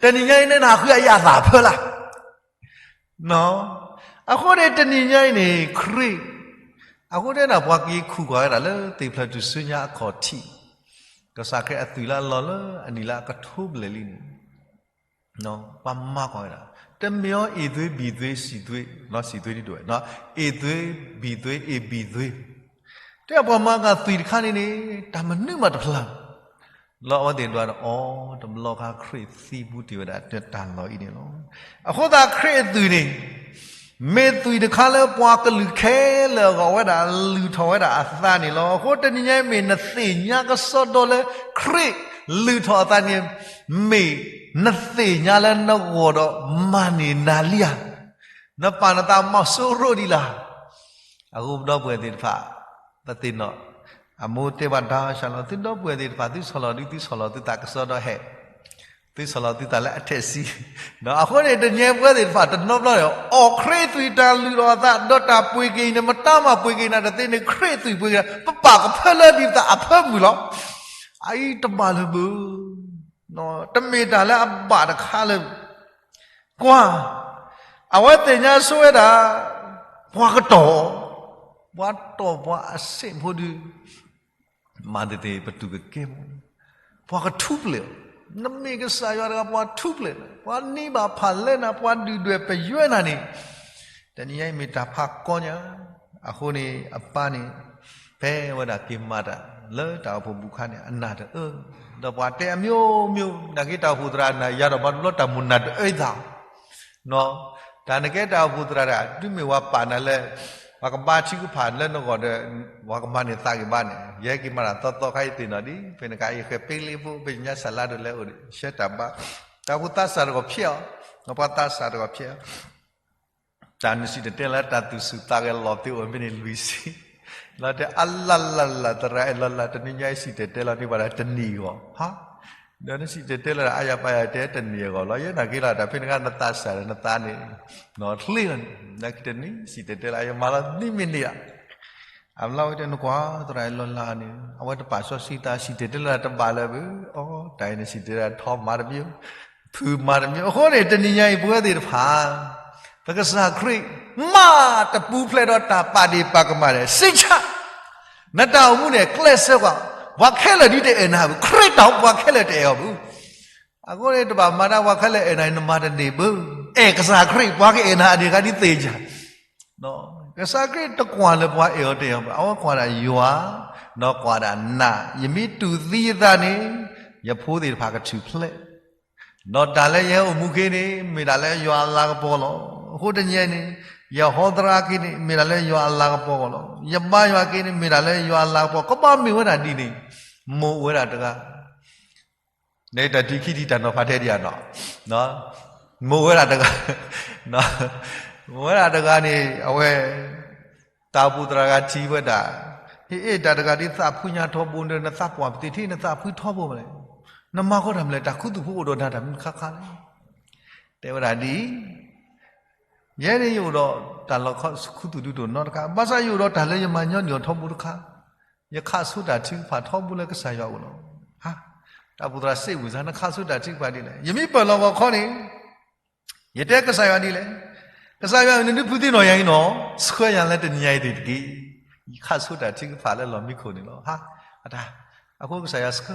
တနံၤညါအံၤန့ၣ် နဟးဃုအယၣ်သးဖၢလၢ် အဃိန့ၣ်တနံၤညါအံၤန့ၣ် ခရံာ် အဃိန့ၣ် ပှၤက့ၤခူၣ်ကွၢ်ဝဲဒၣ်လၢသ့ၣ်ဖျၢၣ်ထူၣ်စုညါအခီၣ်ထံး ကစၢ်ခရံာ်အသွံၣ်လၢအလီၤလၢအနံၣ်လၢအကထိဘျဲၣ်လံန့ၣ် ပှၤမၤကွၢ်ဝဲဒၣ် တမ့ၢ်အီၤ Aသွေး Bသွေး Cသွေး Cသွေး ဒ်ဝဲ Aသွေး Bသွေး A Bသွေး တဲပှၤမၤကၤသွံၣ်တခါန့ၣ်န့ၣ် တၢ်မနုၤမးတဖျါ လီၤအဝဲသ့ၣ်ဒွးဒီးအီၤ တဘျီခါခရံာ်သံပူၤတ့ၢ်ဝဲဒၣ်တၢ်လီၢ်အံၤန့ၣ်လီၤ. အဃိသတးခရံာ်အသွံၣ်န့ၣ် မ့ၢ်သွံၣ်တခါလၢပှၤကလုာ်ခဲလၢာ်အဂီၢ်ဝဲဒၣ် လုၢ်ထီၣ်ဝဲဒၣ်အသးန့ၣ်လီၤ. အဃိတနံၤညါအံၤမ့ၢ်နသ့ၣ်ညါကစီဒီလၢ ခရံာ်လုၢ်ထီၣ်အသးန့ၣ် မ့ၢ်နသ့ၣ်ညါလၢနဂီၢ်ဒီးမၤန့ၢ်နၤလံဧါ. နပာ်နသးမၤစိရိၤဒံးလၢ် အဃိပဒီပုၢ်ဝဲၢ်သ့ၣ်တဖၣ် ပသ့ၣ်နီၣ် အမိၢ်တဲဘၣ်ဒါဆၣ်လီၤ သုဒီပုၢ်ဝဲၢ်သ့ၣ်တဖၣ် သုဆီၣ်လီၤဒု သုဆီၣ်လီၤသုသးကစီဒီဟဲ သုဆီၣ်လီၤသုသးလၢအထဲးစံ အဃိန့ၣ် တနံၤညါပဝဲသ့ၣ်တဖၣ်တနီၤဘျီန့ၣ် အီၣ်ခရံာ်သွံၣ်တၢ်လုၢ်ထီၣ်အသး ဒီးတၢ်ပှ့ၤက့ၤအံၤန့ၣ် မတၤမၤပှ့ၤက့ၤနၤတသ့န့ၣ် ခရံာ်သွံၣ်ပှ့ၤက့ၤနၤ ပပာ်ကဖၢလၢဒ်ပသးအဖၢမုၢ်လီၤ. အအံၤတဘၣ်လၢၤဘၣ် တမ့ၢ်တၢ်လၢအဘၣ်တခါလၢၤ ကွၢ် အဝဲသ့ၣ်ညါဆိဝဲဒၣ် ပှၤကတီၢ် ပှၤတီၢ်ပှၤအဆ့ၣ်ဖိဒု မၤတသ့ၣ်ပတူၢ်ကကဲမး ပှၤကထူပျဲၢ် နမ့ၢ်ကစၢ်ယွၤတဂၤ ပှၤထူပျဲၢ် ပှၤန့ၢ်ဘၣ်ဖးလဲနၤ ပှၤဒုၣ်ဒွဲၣ်ပယွဲနၤန့ၣ် တနံၤညါအံၤမ့ၢ်တၢ်ဖးကီညါ အဃိန့ၣ် အပၢ်န့ၣ် ဖဲဝဲဒၣ်က့ၤမၤတၢ်လၢတၢ်အိၣ်ဖှိၣ်ဘူးခါန့ၣ် အနၢ်တအၢ ဒီးပှၤတဲအမျိုးမျိုး နာ်က့တၢ်အိၣ်ဖှိၣ်သရၣ်နၤ ယၤဒီးဘၣ်တဘျီတၢ်မိၣ်နၢ်တအၢအသး တၢ်နကဲတၢ်အိၣ်ဖှိၣ်သရၣ်တဂၤ တုၤမ့ၢ်ဝဲပာ်နၤလၢ ပှၤကဘါထုကဖၣ်လၢနဂီၢ်ဒီး ပှၤကမၤန့ၢ်သးဂ့ၤဘၣ်န့ၣ် ယဟဲက့ၤမၤတၢ်သီသီခါအံၤသ့ၣ်နီၣ်ဒံး ဖဲန့ၣ်ကါအံၤဃဲၤပ့လ့ဖိ ဖဲညါဆၢ်လါဒိၣ်လဲအိၣ်ဒီး ဆှၢတၢ်ဘါ တၢ်အိၣ်ဖှိၣ်သးစၢ်တဂီၤဖျဲးအီၤ ပှၤသးစၢ်တဂီၤဖျဲးအီၤ တၢ်နစံၣ်တဲၤတဲလီၤတၢ်သူၣ်ဆူၣ်သးဂဲၤလီၤသ့အိၣ်မ့ၢ်န့ၣ်လွံၢ်ဆံ လီၤတဲအလၢ်လၢ်လၢ် သရၣ်အဲၣ်လီၤလၢ် တနံၤညါအံၤစံၣ်တဲၤတဲလီၤန့ၢ်ပှၤဒီးတနံၣ်အဂီၢ် ဟါ ဒီးနစံၣ်တဲၤတဲလီၤဒီးအါယၤပါယၤတဲတနံၣ်အဂီၢ်လီၤ ယဲနာ်က့လီၤ တၢ်ဖဲန့ၣ်ခါနသးစၢ်ဒီးနသးန့ၣ် နီၣ်ချ့လီၤန့ၣ် နကတနံၣ်စံၣ်တဲၤတဲလီၤ ယမၤလီၤနံၣ်မံးနံးလီၤ အဘျီဝဲတဲနကွၢ် သရၣ်အဲၣ်လီၤလၢ်န့ၣ် အဝဲတပာ်စီဆှံသး စံၣ်တဲၤတဲလီၤတဘၣ်လၢၤဘၣ် အီ တၢ်အံၤန့ၣ်စံၣ်တဲၤတဲလီၤထီမၤတမံၤ ဖုမၤတမံၤ အဃိန့ၣ် တနံၤညါအံၤပဝဲသ့ၣ်တဖၣ် ပကစၢ်ခရံာ် မၤတပူၤဖျဲးဒီးတၢ်ပာ်ဒ့ၣ်ပာ်ကမၣ်ဒီး စံးဆၣ် နတၢ်အိၣ်မူန့ၣ် ကျဲးစၢးကွၢ် ပှၤခဲလၢာ်ဒ်တအဲၣ်နၤဘၣ်, ခရံာ်တၢ်အိၣ်ပှၤခဲလၢာ်တအဲၣ်အီၤဘၣ်. အဃိန့ၣ် တဘၣ်မၤတၢ်ပှၤခဲလၢာ်အဲၣ်နၤန့ၣ် နမၤတန့ၢ်ဘၣ်. အဲၣ်ကစၢ်ခရံာ် ပှၤကအဲၣ်နၤအန့ၣ် တဂၤဒ်သ့ၣ်ညါ ကစၢ်ခရံာ်တကွၢ်လၢပှၤအဲၣ်အီၤတအဲၣ်အီၤဘၣ်, အဝဲကွၢ်ဒၣ်ယွၤ, ဒီးကွၢ်ဒၣ်နၤ, ယမ့ၢ်တူၢ်သံယသးန့ၣ် ယဖိသ့ၣ်တဖၣ်ကထူၣ်ဖျဲး, ဒီးတၢ်လၢယဟဲအိၣ်မူခ့န့ၣ် မ့ၢ်ဒၣ်လၢယွၤအလၤကပီၤလီၤ. အဃိတနံၤအံၤန့ၣ် ယဟီသရၣ်ခ့န့ၣ် မ့ၢ်ဒၣ်လၢယွၤအလၤကပီၤလီၤ. ယဘါယွၤခ့န့ၣ် မ့ၢ်ဒၣ်လၢယွၤအလၤကပီၤ, ကဘၣ်မ့ၢ်ဝဲဒၣ်ဒ်န့ၣ်, မိၢ်အိၣ်ဝဲဒၣ်တဂၤ န့ၣ်တၢ်ထံခံထံတၢ်နီၤဖးထဲဒံးဧါနီၤ, မိၢ်ဝဲဒၣ်တဂၤ, မိၢ်ဝဲဒၣ်တဂၤန့ၣ် အဝဲ တၢ်အိၣ်ဖှိၣ်သရၣ်ဂၤထံၣ်ဝဲဒၣ်, ဟ့ၣ်အ့ၣ်တၢ်တဂၤဒ်သးဖှံညါထီဘိဒီး နသးပှၢ်ပသ့ၣ်ထံၣ် နသးဖှံထီဘိမလဲၣ်, နမၤဃီတၢ်မလဲၣ်, တၢ်ခူသူၣ်ဖိအိၣ်ဒီးနၤတၢ်မနုၤတခါခါလဲၣ်. တဲဝဲဒၣ်ဒ်အံၤ, ယဲန့ၣ်ယအိၣ်ဒီးတၢ်လီၢ်ခီဆူၣ်ခူသူၣ်ဒုးတအိၣ်နီတခါ, ဘၣ်ဆၣ်ယအိၣ်ဒီးတၢ်လၢယမၤညီနုၢ်အီၤထီဘိတခါ, ယခးဆိတၢ်ထုကဖၣ်ထီဘိလၢကစၢ်ယွၤအအိၣ်လီၤ. တၢ်အိၣ်ဖှိၣ်သရၣ်စံးဝံၤစါ နခးဆိတၢ်ထုကဖၣ်ဒ်လဲၣ်, ယမ့ၢ်ပၢၢ်လီၤဂီၤခီန့ၣ် ယတဲကစၢ်ယွၤဒ်လဲၣ်, ကစၢ်ယွၤဧၢ နဒုးဖုသ့ၣ်နီၣ်ယၤအံၤနီၤ, ဆှၢယၤလၢတနံၤညါအံၤသ့ၣ်တက့ၢ်, ယခးဆိတၢ်ထုကဖၣ်လၢလီၢ်မံခိၣ်န့ၣ်လီၤ. အတၢ်, အဃိကစၢ်ယွၤဆှၢအီ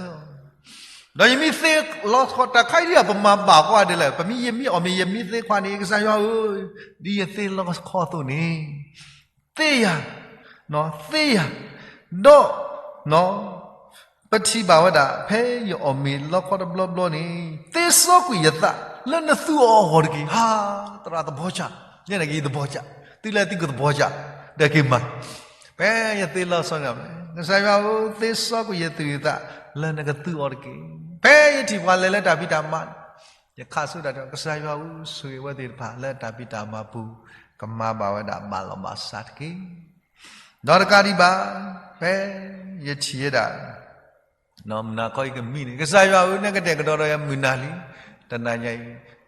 ၤ, ဒီးယမ့ၢ်သ့လီၤဆီတၢ်ခါအံၤဒ် ပမၤဘၣ်ကွၢ်ဒ်လဲၣ်, ပမ့ၢ်ယမ့ၢ်အီၣ်မ့ၢ်ယမ့ၢ်သ့ခွါန့ၣ် ကစၢ်ယွၤဧၢ, ဒ်ယသ့လီၤဆီအသိးန့ၣ် သ့ယၤ, သ့ယၤ, ဒီး ပထံၣ်ဘၣ်ဝဲဒၣ် ဖဲယအီၣ်မ့ၤလီခီတဘျီဘျီန့ၣ် သ့စီကွံာ်ယသးလၢနသူအီၤအဂီၢ်တက့ၢ်. ဟါ, သရၣ်သဘီကၢ်, ယဲန့ၣ်က့ၤသဘီကၢ်, သုလဲၤသုကသဘီကၢ်, ဒီးက့ၤမၤ, ဖဲယသ့လီၤဆီန့ၣ် ကစၢ်ယွၤဧၢ, သ့စီကွံာ်ယသူၣ်ယသးလၢနကသူအီၤတက့ၢ်. ဖဲယထံၣ်ပှၤလဲၤလၢတၢ်ဖံးတၢ်မၤ ယခးဆိတၢ်ထု, ကစၢ်ယွၤဧၢ, ဆိၣ်ဂ့ၤဝဲသ့ၣ်တဖၣ်လၢတၢ်ဖံးတၢ်မၤပူၤ ကမၤဘၣ်ဝဲဒၣ်ဘၣ်လီၤဘၣ်စးတက့ၢ်. ဒီးတကးဒံးဘၣ်, ဖဲယထံၣ်ဝဲဒၣ် မုၢ်နၤခီယကမံန့ၣ် ကစၢ်ယွၤဧၢ, နကတဲာ်ကတီၤဒီးယၤမုၢ်နၤလံ, တနံၤညါအံၤ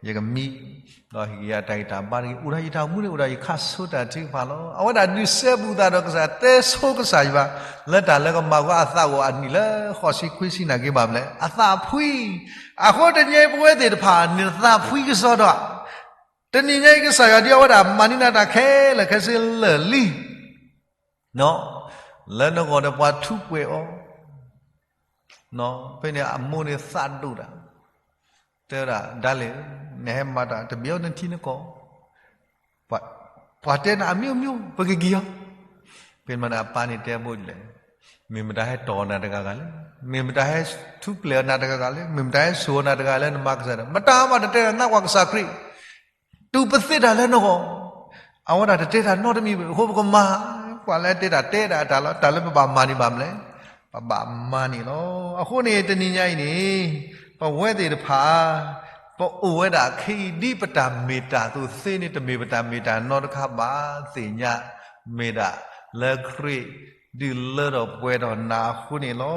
ယကမံ, ဒီးဟ့ၣ်က့ၤယၤတၢ်ဂံၢ်တၢ်ဘါတက့ၢ်. အိၣ်ဒီးယတၢ်အိၣ်မူန့ၣ် အိၣ်ဒီးယခးဆိတၢ်ထုကဖၣ်လီၤ. အဝဲဒၣ်ဒုးစဲဘူးသးဒီးကစၢ်, တဲဆိကစၢ်ယွၤ လၢတၢ်လၢကမၤကွၢ်အသးအိၣ်အနံၣ်လၢဃိးဆံခွံဆံနာ်က့ဘၣ်မလဲၣ်, အသးဖှံ. အဃိတနံၤအံၤပဝဲသ့ၣ်တဖၣ်န့ၣ် သးဖှံကစီဒီး တနံၤညါအံၤ ကစၢ်ယွၤဒုးအဝဲဒၣ်မၤန့ၢ်နၤတၢ်ခဲလၢာ်ခဲဆ့လၢာ်လံ လၢနဂီၢ်ဒီးပှၤထူးပှဲၤအီၤ, ဖဲန့ၣ်အမိၢ်န့ၣ်သးဒိၣ်တၢ်, တဲဝဲဒၣ် ဒၣ်လဲာ်, နဟဲမၤတၢ်တဘျီနထံနကီၢ်, ပှၤတဲနၤအမံၤမံၤ ပကက့ၤအီၤ, ဖဲန့ၣ်မးန့ၣ် အပၢ်န့ၣ်တဲဘိလဲၣ်, မ့ၢ်မတၤဟဲတီၢ်နၤတဂၤဂၤလဲၣ်, မ့ၢ်မတၤဟဲထူးပှဲၤနၤတဂၤဂၤလဲၣ်, မ့ၢ်မတၤဟဲဆိၣ်နၤတဂၤလၢနမၤကစၢ်ဒီး မတၤမးတတဲတၢ်နးကွၢ်ကစၢ်ခရံာ် တူၢ်ပသ့တၢ်လၢနဂီၢ်, အဝဲဒၣ်တတဲတၢ်နီတမံၤဘၣ်. အဃိပကမၤ, ပှၤလၢတဲတၢ်တဲဒၣ်တၢ်လီၤ, တၢ်လၢပဘၣ်မၤန့ၣ်ဘၣ်မလဲၣ်, ပဘၣ်မၤန့ၣ်လီၤ. အဃိန့ၣ် တနံၤညါအံၤန့ၣ် ပဝဲသ့ၣ်တဖၣ် ပအိၣ်ဝဲဒၣ်ခဲအံၤ ဒ်ပတၢ်မ့ၢ်တၢ်သိးသ့န့ၣ် တမ့ၢ်ပတၢ်မ့ၢ်တၢ်နီတခါဘၣ်. သ့ၣ်ညါမ့ၢ်ဒၣ်လၢခရံာ်ဒုးလၢထီၣ်ပှဲၤထီၣ်နၤအဃိန့ၣ်လီၤ.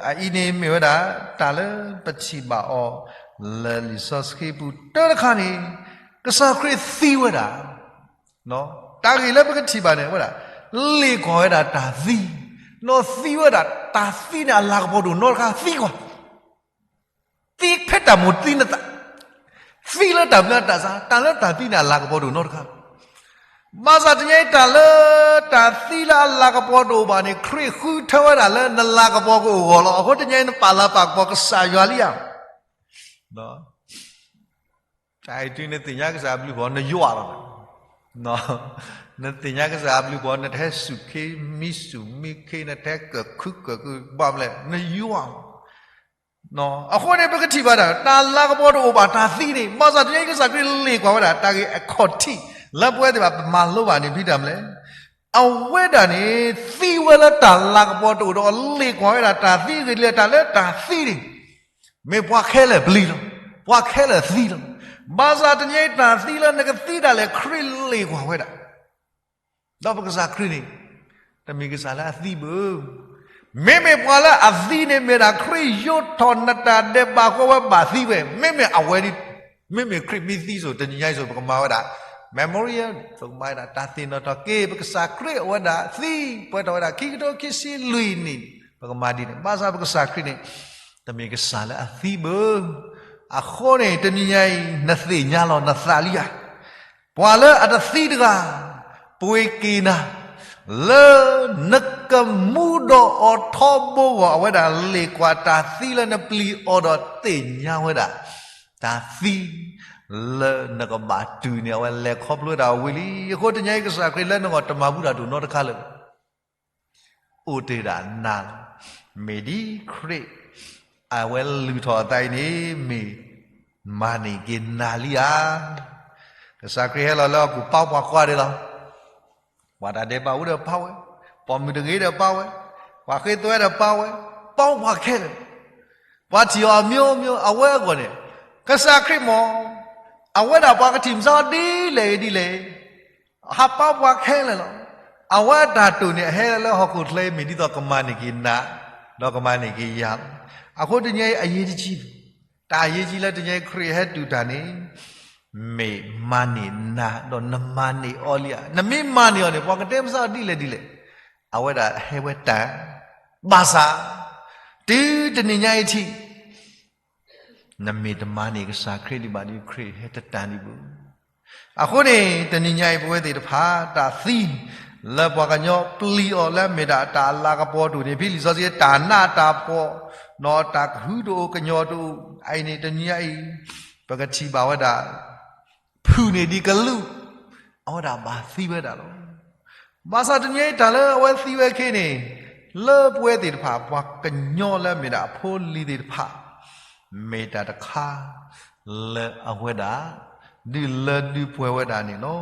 အအံၤန့ၣ်မ့ၢ်ဝဲဒၣ် တၢ်လၢပထံၣ်ဘၣ်အီၤ လၢလံာ်စီဆှံပူၤတၢတခါန့ၣ် ကစၢ်ခရံာ်သံဝဲဒၣ် တၢ်ဂ့ၢ်လၢပကထံၣ်ဘၣ်န့ၣ် အဝဲဒၣ် လ့ၣ်ကွၢ်ဝဲဒၣ်တၢ်သံ, ဒီးသံဝဲဒၣ်တၢ်သံန့ၣ် အလၤကပီၤတအိၣ်နီတခါ, သံကွၢ်, သံဖဲတၢ်မိၣ်သံနသး, သံလၢတၢ်ဘျၢတၢ်ဆါ, တၢ်လၢတၢ်သံန့ၣ် အလၤကပီၤတအိၣ်နီတခါ. ဘၣ်ဆၣ်တနံၤအံၤ တၢ်လၢတၢ်သံလၢအလၤကပီၤတအိၣ်ဘၣ်န့ၣ် ခရံာ်ဃုထၢဝဲဒၣ်လၢနလၤကပီၤကအိၣ်ဂီၢ်လီၤ. အဃိတနံၤအံၤ နပာ်လၤပာ်ကပီၤကစၢ်ယွၤလံဧါ. တၢ်အံၤတုၤနသ့ၣ်ညါကစၢ်အဘျုးအဖှိၣ် နယွၤလီၤ. နသ့ၣ်ညါကစၢ်အဘျုးအဖှိၣ် နတဟဲစူၢ်ခ့မံစူၢ်မံခ့ နတဟဲကၢၢ်ခုကၢၢ်ခု ဘၣ်မလဲၣ် နယွၤလီၤ. အဃိန့ၣ် ပကထံၣ်ဘၣ်တၢ် တၢ်လၤကပီၤတအိၣ်ဘၣ်တၢ်သံန့ၣ် ဘၣ်ဆၣ်တနံၤအံၤ ကစၢ်ခရံာ်လ့ၣ်ကွၢ်ဝဲဒၣ် တၢ်ဂ့ၢ်အခီၣ်ထံး လၢပဝဲသ့ၣ်တဖၣ်ပမၤလိဘၣ်န့ၣ် ဖဲတၢ်မလဲၣ် အဝဲဒၣ်န့ၣ် သံဝဲလၢတၢ်လၤကပီၤတအိၣ်ဒီး လ့ၣ်ကွၢ်ဝဲဒၣ်တၢ်သံဂ့ၤလၢ တၢ်လၢတၢ်သံန့ၣ် မ့ၢ်ပှၤခဲလၢာ်ပျံၤလီၤ. ပှၤခဲလၢာ်သံလီၤ. ဘၣ်ဆၣ်တနံၤအံၤ တၢ်သံလၢနကသံဒၣ်လဲာ် ခရံာ်လ့ၣ်ကွၢ်ဝဲဒၣ် ဒီးပကစၢ်ခရံာ်န့ၣ် တမ့ၢ်ကစၢ်လၢအသံဘၣ်. မ့မ့ၢ်ပှၤလၢအသံန့ၣ် မ့ၢ်ဒၣ်ခရံာ်ယိးထီၣ်နတၢ်ဒဲးဘးဃီဝဲဘၣ်သံဝဲ, မ့မ့ၢ်အဝဲဒၣ်, မ့မ့ၢ်ခရံာ်မ့ၢ်သံစိၤ တနံၤညါအံၤစိၤ ပကမၤဝဲဒၣ် memorial ပကမၤဝဲဒၣ်တၢ်သ့ၣ်နီၣ်ထီၣ်က့ၤ ပကစၢ်ခရံာ်အဝဲဒၣ်သံ ပှဲၤထီၣ်ဝဲဒၣ် ခံကထိခံဆံလွံၢ်နံၣ် ပကမၤဒ်န့ၣ်. ဘၣ်ဆၣ်ပကစၢ်ခရံာ်န့ၣ် တမ့ၢ်ကစၢ်လၢအသံဘၣ်. အဃိန့ၣ် တနံၤညါအံၤ နသ့ၣ်ညါလီၤနသးလံဧါ. ပှၤလၢအတသံတဂၤ ပှ့ၤက့ၤနၤ, လၢနကမူဒီးအီၤထီဘိဂီၢ် အဝဲဒၣ်လ့ၣ်ကွၢ်တၢ်သံလၢနပျံၤအီၤဒီးသ့ၣ်ညါဝဲဒၣ် တၢ်သံ လၢနကဘၣ်တုၤန့ၣ် အဝဲလဲၤခီဖျိဝဲဒၣ်ဝံၤလံ. အဃိတနံၤအံၤ ကစၢ်ခရံာ်လၢနဂီၢ်တမၤဘူၣ်တၢ်ဒိၣ်နီတခါလၢၤ အိၣ်တ့ၢ်ဒၣ်နၤလီၤ. မ့ၢ်ဒ်ခရံာ် အဝဲလုၢ်ထီၣ်အသးအံၤန့ၣ် မ့ၢ်မၤန့ၢ်က့ၤနၤလံဧါ. ကစၢ်ခရံာ်ဟဲလီၤလၢအပူၤ ပာ်ပှၤကွၢ်ဒၣ်လီၤ. ပှၤတၢ်ဒဲးဘးအိၣ်ဒီးပာ်ဝဲ, ပိာ်မုၣ်တဂ့ၤဒီးပာ်ဝဲ, ပှၤဃ့သွဲဒီးပာ်ဝဲ, ပာ်ပှၤခဲလၢာ် ပှၤထံၣ်အီၤအမျိုးမျိုး အဝဲအဂီၢ်န့ၣ် ကစၢ်ခရံာ်မ့ၢ် အဝဲဒၣ်ပှၤကထံၣ်မစါအီၤဒ်လဲၣ်ဂ့ၤဒ်လဲၣ်ဂ့ၤ ဟးပာ်ပှၤခဲလၢာ်လီၤ. အဝဲအတၢ်တိာ်န့ၣ် အဟဲလၢဟီၣ်ခိၣ်ချၢအံၤ မ့ၢ်ဒ်သိးကမၤန့ၢ်က့ၤနၤ ဒီးကမၤန့ၢ်က့ၤယၤလီၤ. အဃိတနံၤအံၤအရေးကြီး, တၢ်အရေးကြီးလၢတနံၤအံၤခရံာ်ဟဲတုၤတၢ်န့ၣ် မ့ၢ်မၤန့ၢ်နၤ ဒီးနမၤန့ၢ်အီၤလံဧါ. နမ့ၢ်မၤန့ၢ်အီၤန့ၣ် ပှၤကတဲမစါအီၤဒ်လဲၣ်ဒ်လဲၣ် အဝဲဒၣ်ဟဲဝဲတၢ် ဘၣ်ဆၣ် တုၤတနံၤညါအံၤထံး နမ့ၢ်တမၤန့ၢ်ကစၢ်ခရံာ်ဒံးဘၣ်ဒီး ခရံာ်ဟဲတတၢ်ဒံးဘၣ်. အဃိန့ၣ် တနံၤညါအံၤပဝဲသ့ၣ်တဖၣ် တၢ်သံ လၢပှၤကညီပျံၤအီၤလၢအမ့ၢ်ဒၣ်တၢ်လၤကပီၤတအိၣ်န့ၣ် ဖဲလံာ်စီဆှံတၢ်နးတၢ်ဖှီၣ် ဒီးတၢ်ကဟုတအိၣ်ကညီၤတအိၣ် အအံၤန့ၣ် တနံၤညါအံၤ ပကထံၣ်ဘၣ်ဝဲဒၣ် ဖုၣ်န့ၢ်ဒံးကလူး အဝဲဒၣ်ဘၣ်သံဝဲဒၣ်လီၤ. ဘၣ်ဆၣ်တနံၤအံၤတၢ်လၢအဝဲသံဝဲခဲအံၤန့ၣ် လၢပဝဲသ့ၣ်တဖၣ် ပှၤကညီလၢအမ့ၢ်ဒၣ်အဖိအလံၤသ့ၣ်တဖၣ် မ့ၢ်တၢ်တခါ လၢအဝဲဒၣ် ဒုးလၢဒုးပှဲၤဝဲဒၣ်န့ၣ်လီၤ.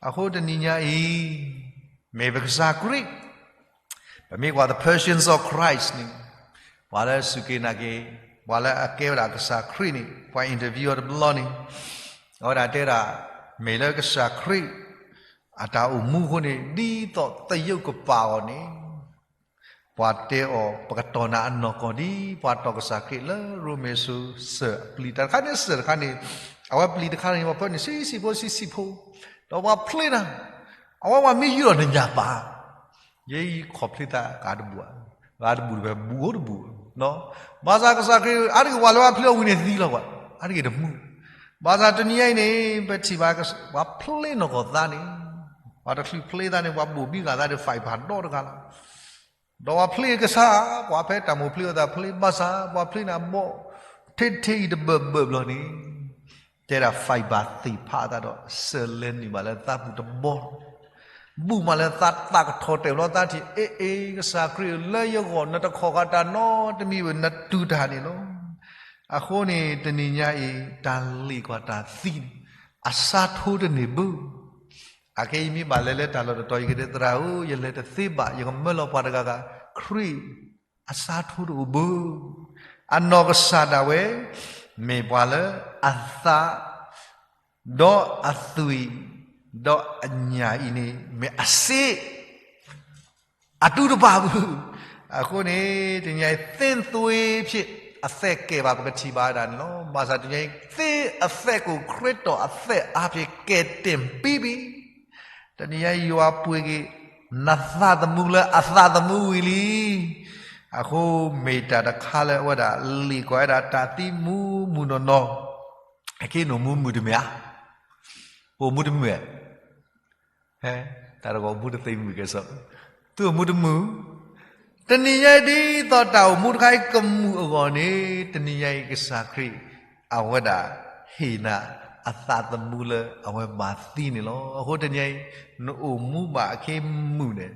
အဃိတနံၤညါအံၤ မ့ၢ်ပကစၢ်ခရံာ် ပမ့ၢ်ကွၢ် The Passion of Christ န့ၣ် ပှၤလၢစူၢ်က့ၤနာ်က့ၤ ပှၤလၢအကဲဝဲဒၣ်ကစၢ်ခရံာ်န့ၣ် ပှၤ interview အီၤတဘျီန့ၣ် အဝဲဒၣ်တဲဒၣ် မ့ၢ်လၢကစၢ်ခရံာ် အတၢ်အိၣ်မူအဃိန့ၣ် ဒ်သိးသယုၢ်ကပာ်အီၤန့ၣ် ပှၤတဲအီၤ ပကတီၢ်နၤအနီၢ်ကီၢ်ဒ် ပှၤတီၢ်ကစၢ်ခရံာ်လၢရိမ့ၤစိစၢၤအပျံၤ တၢ်တခါန့ၣ်စၢၤတခါန့ၣ် အဝဲပျံၤတခါန့ၣ် ပှၤဖၢန့ၣ်ဆံးဆံးဖိ ဆံးဆံးဖိ ဒီးပှၤဖျ့နၤ အဝဲပှၤမ့ၢ်ယုၢ်ဒီးနညၣ်ပၢ် ယဲယခီၣ်ဖျ့သးဂၤတဘူၣ်, ဂၤတဘူၣ်တဖဲဘူၣ်အိၣ်တဘူၣ်, ဘၣ်ဆၣ်ကစၢ်ခရံာ် အါတက့ၢ်ပှၤလၢပှၤဖျ့အီၤဝံၤန့ၣ်သံလီၤကွၢ်, အါတက့ၢ်တမူ, ဘၣ်ဆၣ်တနံၤညါအံၤန့ၣ် ပထံၣ်ဘၣ်ပှၤဖျ့နီၢ်ကီၢ်သးန့ၣ်, ပှၤတချုးဖျ့သးန့ၣ် ပှၤဘိၣ်ဘံဂၤသးဒီး fiber ဒီတဂၤလီၤ. ဒီးပှၤဖျ့ကစၢ် ပှၤဖဲတၢ်မိၣ်ဖျ့အသးဖျ့ ဘၣ်ဆၣ်ပှၤဖျ့န့ၣ်အဘီ ထဲထဲအံၤတဘၢၣ်ဘၢၣ်ဘျီန့ၣ် တဲဒၣ် fiber သ့ၣ်ဖးအသးဒီး စၢၤလဲၤနုာ်ဘၣ်လၢသးပူၤတဘီ ဘူၣ်မးလၢသးသးကထီၣ်တဲာ်ဘျီသးထံၣ် အ့ၣ်အ့ၣ် ကစၢ်ခရံာ်ဧၢ လၢယဂီၢ်နတခီၣ်ဃာ်တၢ်နီတမံၤဝဲ နတူၢ်တၢ်န့ၣ်လီၤ. အဃိန့ၣ် တနံၤညါအံၤ တၢ်လ့ၣ်ကွၢ်တၢ်သံန့ၣ် အစးထီတန့ၢ်ဘၣ်. အခဲအံၤမ့ၢ်ဘၣ်လဲၤလၢတၢ်လီၢ်တတီၤ ယကတဲသရၣ်ဧၢ ယလဲၤတသ့ဘၣ် ယကမၢလီၤပှၤတဂၤဂၤ ခရံာ် အစးထီတအိၣ်ဘၣ်. အနီၢ်ကစၢ်ဒၣ်ဝဲ မ့ၢ်ပှၤလၢအသး ဒီးအသွံၣ် ဒီးအညၣ်အံၤန့ၣ် မ့ၢ်အစ့ အတူၢ်တဘၣ်ဘၣ်. အဃိန့ၣ် တနံၤညါအံၤ သ့သွေးဖြင့် အသက်ကယ်ပါ ပကထံၣ်ဘၣ်ဝဲဒၣ်န့ၣ်လီၤ. ဘၣ်ဆၣ်တနံၤညါအံၤ သ့အသက်ကို ခရစ်တော်အသက်အားဖြင့် ကယ်တင်ပြီးပြီ. တနံၤညါအံၤ ယွၤပှ့ၤက့ၤ နသးသမူလၢအသးသမူဝံၤလံ. အဃိမ့ၢ်တၢ်တခါလၢအဝဲဒၣ် လ့ၣ်ကွၢ်ဝဲဒၣ်တၢ်သံမုာ်မုာ်နီၢ်နီၢ်, အခဲအံၤနအိၣ်မူမုာ်တမ့ၢ်ဧါ, ပအိၣ်မူတမုာ်ဧါ, ဟဲ, တၢ်တဂီၢ်အိၣ်မူတသ့မုာ်ကဲစီ, သုအိၣ်မူတမုာ်, တနံၤညါအံၤ ဒ်သိးတၢ်အိၣ်မူတခါအံၤကမုာ်အဂီၢ်န့ၣ် တနံၤညါအံၤ ကစၢ်ခရံာ် အဝဲဒၣ်ဟ့ၣ်နၤအသးသမူလၢအဝဲဘၣ်သံန့ၣ်လီၤ. အဃိတနံၤညါအံၤ နအိၣ်မူဘၣ်အခဲမုာ်န့ၣ်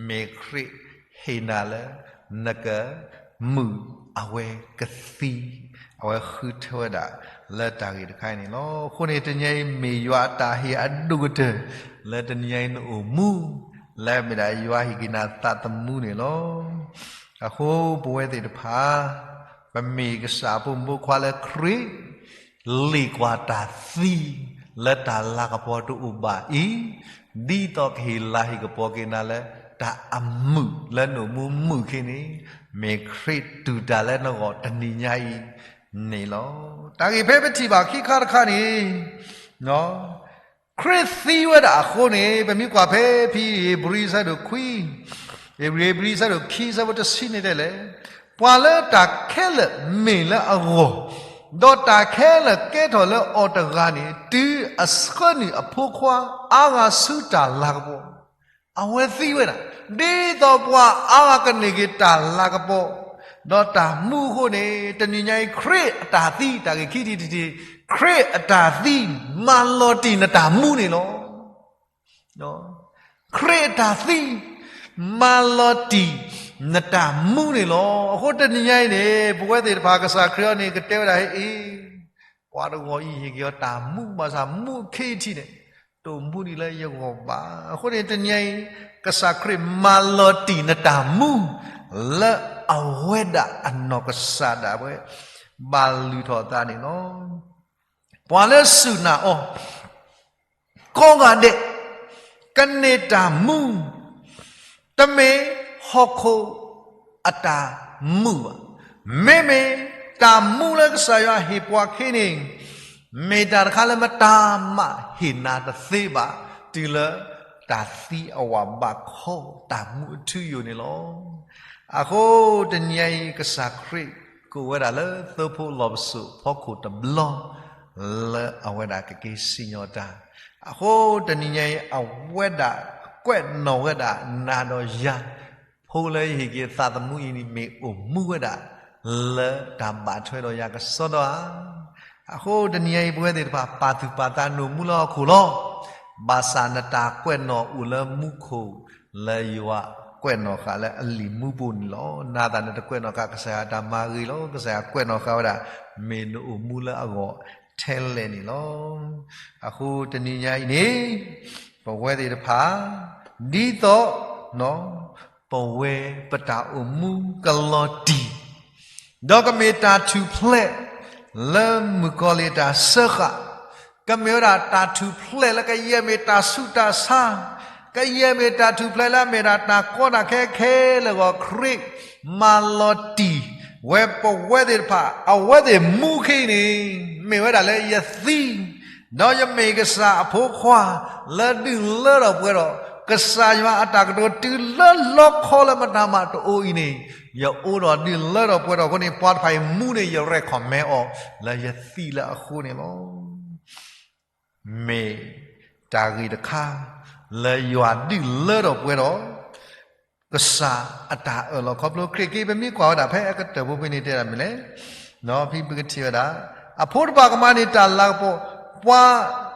မ့ၢ်ခရံာ်ဟ့ၣ်နၤလၢ နကမုာ်အဝဲကသံ, အဝဲဃုထၢဝဲဒၣ်လၢတၢ်ဂ့ၢ်တခါအံၤန့ၣ်လီၤ. အဃိန့ၣ် တနံၤညါအံၤမ့ၢ်ယွၤအတၢ်ဟ့ၣ်အဒိၣ်ကတၢၢ် လၢတနံၤညါအံၤနအိၣ်မူ လၢအမ့ၢ်ဒၣ်ယွၤဟ့ၣ်က့ၤနၤသးသမူန့ၣ်လီၤ. အဃိပဝဲသ့ၣ်တဖၣ် ပမ့ၢ်ကစၢ်အဖိမုၣ်ဖိခွါလၢခရံာ် လ့ၣ်ကွၢ်တၢ်သံ လၢတၢ်လၤကပီၤတအိၣ်ဘၣ်အံၤ, ဒ်သိးကဟ့ၣ်လၤဟ့ၣ်ကပီၤက့ၤနၤလၢ တၢ်အမုာ်လၢနအိၣ်မူမုာ်ခဲအံၤန့ၣ်, မ့ၢ်ခရံာ်တူၢ်တၢ်လၢနဂီၢ်တနံၤညါအံၤန့ၣ်လီၤ. တၢ်ဂ့ၢ်ဖဲပထံၣ်ဘၣ်ခံခါတခါန့ၣ် ခရံာ်သံဝဲဒၣ်အဃိန့ၣ် ပမ့ၢ်ကွၢ်ဖဲဖဲဧ့ၤဘြံၤအဆၢဒိၣ်ခွံ, ဧ့ၤဘြံၤ ဧ့ၤဘြံၤအဆၢဒိၣ်ခံ အဆၢဖိတဆံန့ၣ်တဲလဲၣ်, ပှၤလၢတၢ်ခဲလၢာ်မ့ၢ်လၢအဂီၢ်, ဒီးတၢ်ခဲလၢာ်ကဲထီၣ်လၢအီၤတဂၤန့ၣ် တုၤအဆှၢနုာ်အဖိခွါအါဂၤဆူတၢ်လၤကပီၤ, အဝဲသံဝဲဒၣ်, ဒ်သိးပှၤအါဂၤကန့ၢ်က့ၤတၢ်လၤကပီၤ ဒီးတၢ်မူအဃိန့ၣ် တနံၤညါအံၤ ခရံာ်အတၢ်သံ တၢ်ဂ့ၢ်ခံထံၣ်တထံၣ်, ခရံာ်အတၢ်သံ မၤလီၤတံၢ်နတၢ်မူန့ၣ်လီၤ. ခရံာ်အတၢ်သံ မၤလီၤတံၢ်နတၢ်မူန့ၣ်လီၤ. အဃိတနံၤညါအံၤန့ၣ် ပဝဲသ့ၣ်တဖၣ် ကစၢ်ခရံာ်အံၤန့ၣ် ကတဲဝဲဒၣ် ဟ့အ့ ပှၤတဂီၤအံၤ ဟ့ၣ်က့ၤအီၤတၢ်မူ ဘၣ်ဆၣ်မူအခ့ထံးန့ၣ် တအိၣ်မူဒံးလၢယဂီၢ်ဘၣ်. အဃိန့ၣ် တနံၤညါအံၤ ကစၢ်ခရံာ်မၤလီၤတံၢ်နတၢ်မူ လၢအဝဲဒၣ်အနီၢ်ကစၢ်ဒၣ်ဝဲ ဘၣ်လုၢ်ထီၣ်အသးန့ၣ်လီၤ. ပှၤလၢစူၢ်နာ်အီၤ ကိးဂၤဒဲး ကန့ၢ်တၢ်မူ, တမ့ၢ်ဟီၣ်ခိၣ်အတၢ်မုာ်ဘၣ်. မ့မ့ၢ်တၢ်မူလၢကစၢ်ယွၤဟ့ၣ်ပှၤခ့န့ၣ် မ့ၢ်တၢ်တခါလၢမတၤမးဟ့ၣ်နၤတသ့ဘၣ်, တုၤလၢတၢ်သံအဝၤဘၣ်ခီ တၢ်မူအထူအယိာ်န့ၣ်လီၤ. အဃိတနံၤညါအံၤ ကစၢ်ခရံာ်ကိးဝဲဒၣ်လၢသိဖိလီၢ်ပစိာ်ဖီခိၣ်တဘျီ လၢအဝဲဒၣ်ကက့ၤစံၣ်ညီၣ်တၢ်, အဃိတနံၤညါအံၤ အဝဲဒၣ်ကွဲးနီၣ်ဝဲဒၣ်နၤဒီးယၤ, ဖိလၢယဟ့ၣ်က့ၤအသးသမူအံၤန့ၣ် မ့ၢ်အိၣ်မူဝဲဒၣ် လၢတၢ်ဘၣ်ထွဲဒီးယၤကစီဒီဧါ. အဃိတနံၤညါအံၤ ပဝဲသ့ၣ်တဖၣ်ပာ်သူၣ်ပာ်သးနအိၣ်မူလၢဟီၣ်ခိၣ်လီၤ. ဘၣ်ဆၣ်နတၢ်ကွဲးနီၣ်အိၣ်လၢမူခိၣ် လၢယွၤကွဲးနီၣ်ဃာ်လၢအလံာ်မူပူၤန့ၣ်လီၤ. နၤသးနတကွဲးနီၣ်ဃာ်ကစၢ်ယွၤတၢ်မၤဂ့ၤလီၤ. ကစၢ်ယွၤကွဲးနီၣ်ဃာ်ဝဲဒၣ် မ့ၢ်နအိၣ်မူလၢအဂီၢ်ထဲလဲၣ်န့ၣ်လီၤ. အဃိတနံၤညါအံၤန့ၣ် ပဝဲသ့ၣ်တဖၣ် ဒ်သိး ပဝဲပတၢ်အိၣ်မူကလီၤတံၢ် ဒီးကမ့ၢ်တၢ်ထူၣ်ဖျဲး လၢမုၣ်ကီၤလံၢ်တၢ်စၢဃာ်, ကမ့ၢ်ဝဲဒၣ်တၢ်ထူၣ်ဖျဲးလၢကယဲၢ်မ့ၢ်တၢ်ဆူးတၢ်ဆါ, ကယဲၢ်မ့ၢ်တၢ်ထူၣ်ဖျဲးလၢအမ့ၢ်ဒၣ်တၢ်ကီတၢ်ခဲခဲလၢာ်အဂီၢ် ခရံာ်မၤလီၤတံၢ်ဝဲပဝဲသ့ၣ်တဖၣ် အဝဲသ့ၣ်မူခ့အံၤန့ၣ် မ့ၢ်ဝဲဒၣ်လၢယသံ ဒီးယမ့ၢ်ကစၢ်အဖိခွါ လၢဒုးလၢထီၣ်ပှဲၤထီၣ် ကစၢ်ယွၤအတၢ်ကတိၤတုၤလၢလီခီလၢမတၤမးတအိၣ်အံၤန့ၣ်, ယအိၣ်ဒီးဒုးလၢထီၣ်ပှဲၤထီၣ်အဃိန့ၣ် ပှၤတဖၣ်အံၤမူန့ၣ် ယrecommendအီၤ လၢယသံလၢအဃိန့ၣ်လီၤ. မ့ၢ်တၢ်ဂ့ၢ်တခါ လၢယွၤဒုးလၢထီၣ်ပှဲၤထီၣ် ကစၢ်အတၢ်အၢၣ်လီၤခီဖျိခရံာ်က့ ပမ့ၢ်ကွၢ်ဝဲဒၣ်ဖဲအကတၢၢ်ဖိဖဲန့ၣ်တဲဒၣ်မ့ၢ်လဲၣ်, ဖဲပကထံၣ်ဝဲဒၣ် အဖိတဖၣ်ကမၤန့ၢ်တၢ်လၤကပီၤ ပှၤ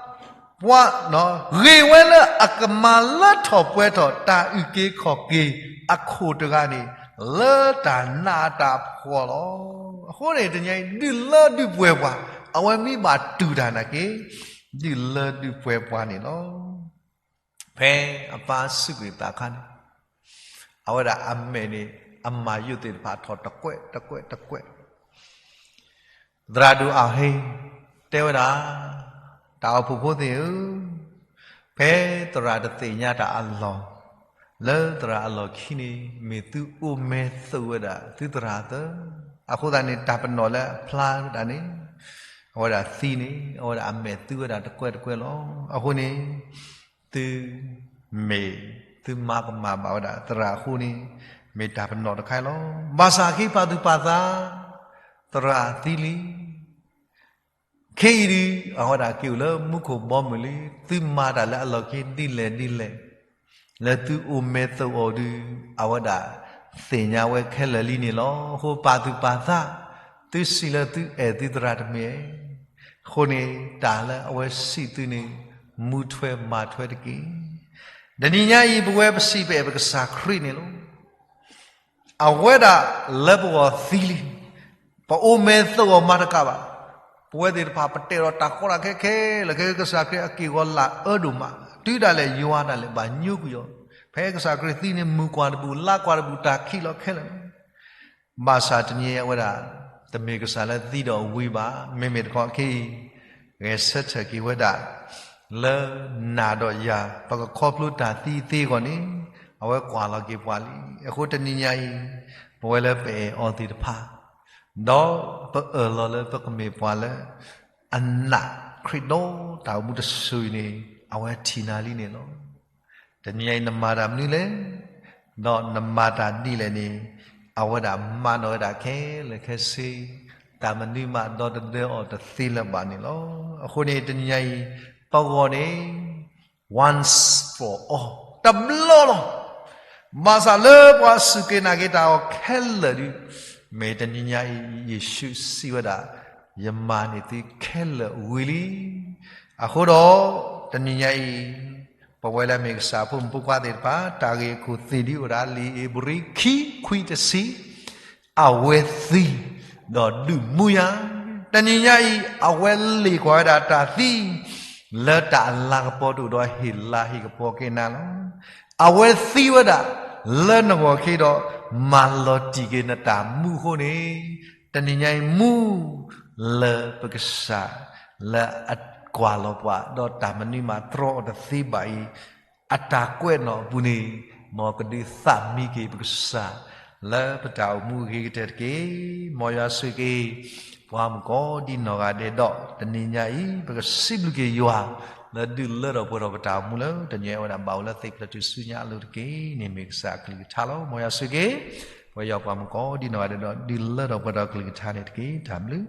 ပှၤ ဂ့ၤဝဲလၢအကမၤလၢထီၣ်ပှဲၤထီၣ်တၢ်အုၣ်က့ၤခီၣ်က့ၤအခိၣ်တဂၤန့ၣ် လၢတၢ်နးတၢ်ဖှီၣ်လီၤ. အဃိန့ၣ် တနံၤအံၤ ဒုးလၢဒုးပှဲၤပှၤ, အဝဲမ့ၢ်ဘၣ်တူၢ်တၢ်နာ်က့ ဒုးလၢဒုးပှဲၤပှၤန့ၣ်လီၤ. ဖဲအပၢ်စူးကွံာ်သးအခါန့ၣ် အဝဲဒၣ်အမဲာ်န့ၣ် အမၤယိာ်သ့ၣ်တဖၣ်ထီၣ်တကွဲးတကွဲးတကွဲး သရၣ်ဒိၣ်အဟ့ တဲဝဲဒၣ်, တၢ်အိၣ်ဖှိၣ်ဖိသ့ၣ်ဧၢ, ဖဲသရၣ်တသ့ၣ်ညါတၢ်အလီၢ်, လၢသရၣ်အလီၢ်ခံန့ၣ် မ့ၢ်သုအိၣ်မဲာ်သုးဝဲဒၣ် သုသရၣ်သၢ, အဃိသတးန့ၣ် တၢ်ပနီၣ်လၢအဖျါဝဲဒၣ်န့ၣ် အဝဲဒၣ်သံန့ၣ် အဝဲဒၣ်အမဲာ်သုဝဲဒၣ်တကွဲးတကွဲးလီၤ. အဃိန့ၣ် သု မ့ၢ် သုမၤကမၣ်ဘၣ်ဝဲဒၣ်သရၣ်အဃိန့ၣ် မ့ၢ်တၢ်ပနီၣ်တခါလီၤ. ဘၣ်ဆၣ်အဃိပာ်သူၣ်ပာ်သး သရၣ်သံလံ. ခဲအံၤဒုး အဝဲဒၣ်က့ၤအိၣ်လၢမူခိၣ်ဘီမုၢ်လံ, သုမၤတၢ်လၢအလီၢ်ခံဒ်လဲၣ်ဒ်လဲၣ်, လၢသုအိၣ်မဲာ်သုးအီၤဒုး အဝဲဒၣ်သ့ၣ်ညါဝဲခဲလၢာ်လံန့ၣ်လီၤ. အဃိပာ်သူၣ်ပာ်သး, သုစံးလၢသုအဲၣ်သုသရၣ်တမ့ၢ်ဧါ. အဃိန့ၣ် တၢ်လၢအဝဲစံးသုန့ၣ် မူထွဲမၤထွဲတက့ၢ်. တနံၤညါအံၤ ပဝဲပစံးပအဲၣ်ပကစၢ်ခရံာ်န့ၣ်လီၤ. အဝဲဒၣ်လၢပဂီၢ်သံလံ, ပအိၣ်မဲာ်သုးအီၤမၤတကးဘၣ်. ပဝဲသ့ၣ်တဖၣ် ပတဲဒီးတၢ်ကီတၢ်ခဲခဲလၢာ် ခဲကစၢ်ခရံာ်အက့ၢ်အဂီၤလၢအအၢဒိၣ်မး, တုၤဒၣ်လဲာ်ယွၤဒၣ်လဲာ်ဘၣ်ညိကွံာ်အီၤ. ဖဲကစၢ်ခရံာ်သံန့ၣ် မုၢ်ကွၢ်တဘူၣ် လါကွၢ်တဘူၣ် တၢ်ခံးလီၤခဲလၢာ်လီၤ. ဘၣ်ဆၣ်တနံၤအံၤအဝဲဒၣ် တမ့ၢ်ကစၢ်လၢသံဒီးဝံၤဘၣ်. မ့မ့ၢ်တခီခဲအံၤ ဂဲၤဆၢထၢၣ်က့ၤဝဲဒၣ် လၢနၤဒီးယၤ ပကခီဖျိတၢ်သံသ့အဂီၢ်န့ၣ် အဝဲကွၢ်လီၤက့ၤပှၤလံ. အဃိတနံၤညါအံၤ ပဝဲလၢပအဲၣ်အီၤသ့ၣ်တဖၣ် ဒီးပအၢၣ်လီၤလၢပကမ့ၢ်ပှၤလၢ အနာ်ခရံာ်ဒီးတၢ်အိၣ်မူတစိၤအံၤန့ၣ် အဝဲထံၣ်နၤလံန့ၣ်လီၤ. တနံၤအံၤနမၤတၢ်မနုၤလဲၣ်, ဒီးနမၤတၢ်ဒ်လဲၣ်န့ၣ် အဝဲဒၣ်မၤနီၣ်ဝဲဒၣ်ခဲလၢာ်ခဲဆ့, တၢ်မနုၤမးဒီတဒၢအီၤတသ့လၢၤဘၣ်န့ၣ်လီၤ. အဃိန့ၣ် တနံၤညါအံၤ ပဂီၢ်န့ၣ် once for all တဘျီလီၤ. ဘၣ်ဆၣ်လၢပှၤစူၢ်က့ၤနာ်က့ၤတၢ်အီၤခဲလၢာ်ဒီး, မ့ၢ်တနံၤညါအံၤ ယ့ၣ်ၡူးစံးဝဲဒၣ်, ယမၤန့ၢ်သုခဲလၢာ်ဝံၤလံ. အဃိဒီး, တနံၤညါအံၤ, ပဝဲလၢအမ့ၢ်ကစၢ်ဖိမုၣ်ဖိခွါသ့ၣ်တဖၣ် တၢ်ဂ့ၢ်အခိၣ်သ့ၣ်ဒ်အိၣ်ဒၣ်လံာ်ဧ့ၤဘြံၤခံခွံတဆံ, အဝဲသံ, ဒီးဒုးမူယၤ, တနံၤညါအံၤ အဝဲလ့ၣ်ကွၢ်ဝဲဒၣ်တၢ်သံ လၢတၢ်အလၤကပီၤတအိၣ်ဒီးဟ့ၣ်လၤဟ့ၣ်ကပီၤက့ၤနၤလီၤ. အဝဲသံဝဲဒၣ် လၢနဂီၢ်ခံဒီး မၤလီၤတံၢ်က့ၤနတၢ်မူအဃိန့ၣ်, တနံၤညါအံၤမူ လၢပကစၢ် လၢအကွၢ်လီၤပှၤ ဒီးတၢ်မနုၤမးတြီအီၤတသ့ဘၣ်အံၤ, အတၢ်ကွဲးနီၣ်အပူၤန့ၣ်, မ်ကဒုးသးမံက့ၤပကစၢ် လၢပတၢ်အိၣ်မူအဂ့ၤကတၢၢ်တက့ၢ်. မ်ယွၤဆိၣ်ဂ့ၤက့ၤ ပှၤမုၣ်ကိးဒံနီၢ်ဂၤဒဲးဒီး တနံၤညါအံၤ ပကစံးဘျုးက့ၤယွၤ လၢဒုးလၢထီၣ်ပှဲၤထီၣ်ပတၢ်အိၣ်မူလၢ တနံၤအံၤဝဲဒၣ်ဘၣ်အိၣ်လၢသ့ၣ်ဖျၢၣ်ထူၣ်စုညါအလိၤတက့ၢ်န့ၣ် မ့ၢ်ကစၢ်အကလုၢ်ကထါလီၤ. မ်ယွၤဆိၣ်ဂ့ၤက့ၤ ပှၤယွၤပှၤမုၣ်ကိးဒံနီၢ်ဂၤဒဲးဒီး ဒုးလၢထီၣ်ပှဲၤထီၣ်အကလုၢ်ကထါန့ၣ်တက့ၢ်. တၢ်ဘျုး